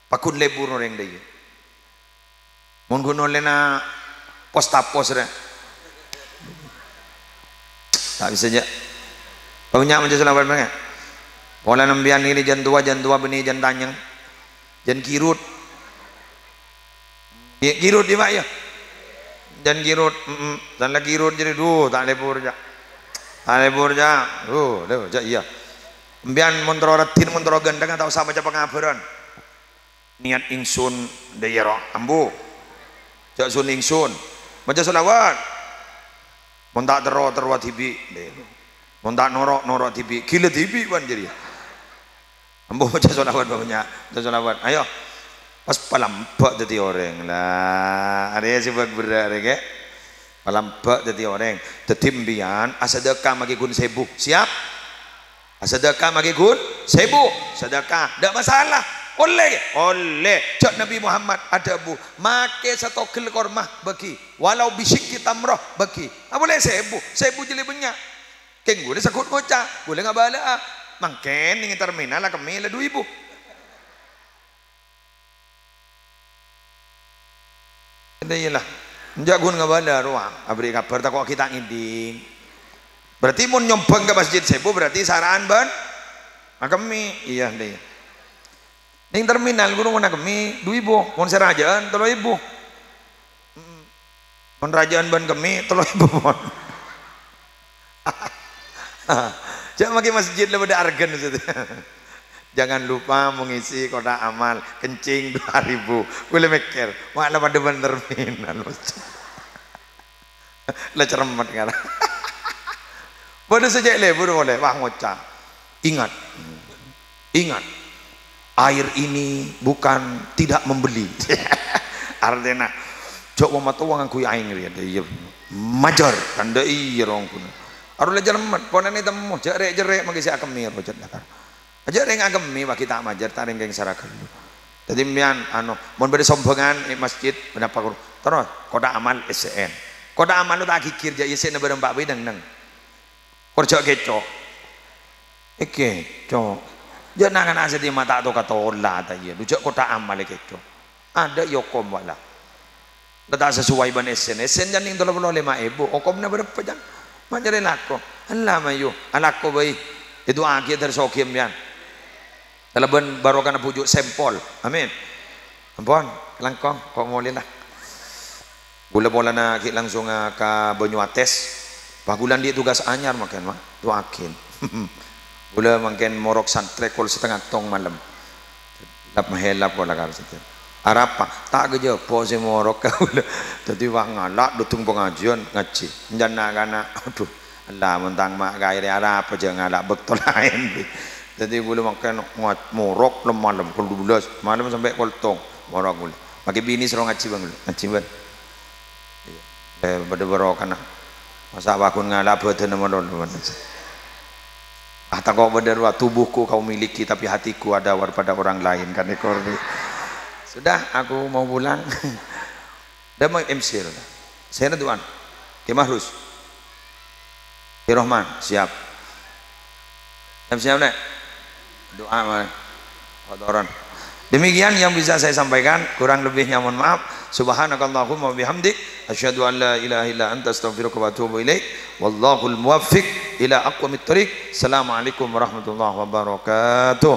Paghun lebur orèng dhâ iyâ. Mon ghun ollèna pos-tapos rè. Ta' bisa jhâ'. Bânnya' maca shalawat bhâi. Polana sampèyan nèka jân towa, jân towa bânnè jân tanyèng. Jân kirut. Iyâ, kirut iyâ, Pak, iyâ. Jân kirut, mm-mm. San la kirut jârèya, duh, ta' lebur jhâ'. Ta' lebur jhâ'. Duh, lebur jhâ', iyâ. Sampèyan mon terro raddhin, mon terro ghântheng, ta' osa maca pangabhârân. Niat ingsun, dhâ iyâ ro, ambu. Jhâ' sun ingsun. Maca shalawat. Mon ta' terro, terro dhibi'. Mon ta' noro', noro' dhibi'. Ghilâ dhibi' bân jârèya. Ambu maca shalawat bânnya'. Maca shalawat. Ayo. Pas palambâ' dhâddhi orèng. La, arèya sè bâk berrâ' arèya, ghi. Palambâ' dhâddhi orèng. Dhâddhi sampèyan asadhâka makè ghun sèbu. Siap? Asadhâka makè ghun sèbu, sadhâka, ta' masalah. Ollè, ollè. Jhâ' Nabi Muhammad adhâbu, "Makè satogel korma, bâgi. Walau bisyiqqi tamrah, bâgi." Apolè sèbu, sèbu jârèya bânnya'. Kèng ghulâ saghut ngoca', ghulâ ngabâlâ'â. Mangkèn neng terminal la kemmè la du èbu. Iyâ, iyâ la. Enjâ' ghun ngabâlâ rowa, abherri' kabhâr tako' ghi' ta' ngèdhing. Berarti mon nyombhâng ka masjid sèbu, berarti sara'an bân akemmè. Iyâ, iyâ. Neng terminal ghun mon akemmè du èbu, mon sè rajâ'ân tello èbu. Mm-mm. Mon rajâ'ân bân kemmè tello èbu pon. Jhâ' makè masjid la padâ arghâna, Ustaz. Jangan lupa mengisi kotak amal, kencing dua ribu. Ghulâ mèkkèr, "Wah, la padâ bân terminal." La cermet kan. Padâ sè cè' lebur polè, wah, ngoca'. Ingat. Ingat. Air ini bukan tidak membeli. Artèna, jhâ' matowa ngangghuy aèng rèya, iyâ. Majâr, tandhâ iyâ rongkuna. Arowa la cermet, ponèna temmo, jhâ' rè'-cerrè' mangkè sè akemmè, rojhât lakar. Ajâ' rèng akemmè, bâgi ta' majâr, ta' rèng kèng sara ghâllu. Dhâddhi, sampèyan, ano, mon bâdâ sombhângan è masjid, ponapa kor-, terros, kotak amal S C N. Kotak amal lo ta' ghighir, jhâ' iyâ sè nèbârâng pa' bidhâng, neng. Kor jhâ' kèco'. È kèco'. Jhâ' na'-kana' sè dhimma ta' to-katola, ta' iyâ. Lo jhâ' kotak amal è kèco'. Adâ' iyâ okom, wala. La ta' sesuai bân èssèna. Èssèna jhân nèng tello polo lèma èbu. Okomna bârâmpa, jhân? Ma' nyarè lako. Ella, mayu. Alako bhâi. Èdu'aaghi èdhâr soghi, sampèyan. Kalabân barokana bhuju' sempol. Amin. Ampon, langkong. Ko' molè, la. Ghulâ polana ghi' langsunga ka Banyuates. Pas ghulâ andi' tugas anyar mangkèn, Ma'. Du'aaghin. Ghulâ mangkèn morok santrè kol setengah tong malem. Lap-mahelap kol lakar saja. Arapa? Ta' ghâjâ, po sè morok kaulâ. Dhâddhi, wah, ngala', dudung pangajiân, ngajhi. Enjâ' na'-kana', adhu, ella, mon tang ma' kaèrè arapa jhâ' ngala' bâkto laèn. Dhâddhi, ghulâ mangkèn nga-, morok lem-malem, kol dubellâs malem sampè' kol tong. Morok ghulâ. Makè binè soro ngajhi, Bân, ghulâ. Ngajhi, Bân. Iyâ. Eh, bâdâ barokana. Masa' waghun ngala' bhâdhânna malolo. Ah, tako' bâdâ rowa, "Tubuhku kau miliki, tapi hatiku ada war-, pada orang lain," kan èkor. Sudah, aku mau pulang. Dâ' ma' M C rowa. Sèra du'an. Kè Mahrus. Kè Rohman, siap. Siap-siap, Nek. Doa, Mak. Kotoran. Demikian yang bisa saya sampaikan, kurang lebihnya mohon maaf. Subhanakallahumma wa bihamdik, asyhadu an la ilaha illa anta, astaghfiruka wa atubu ilaik. Wallahul muwaffiq ila aqwamit thariq. Assalamualaikum warahmatullahi wabarakatuh.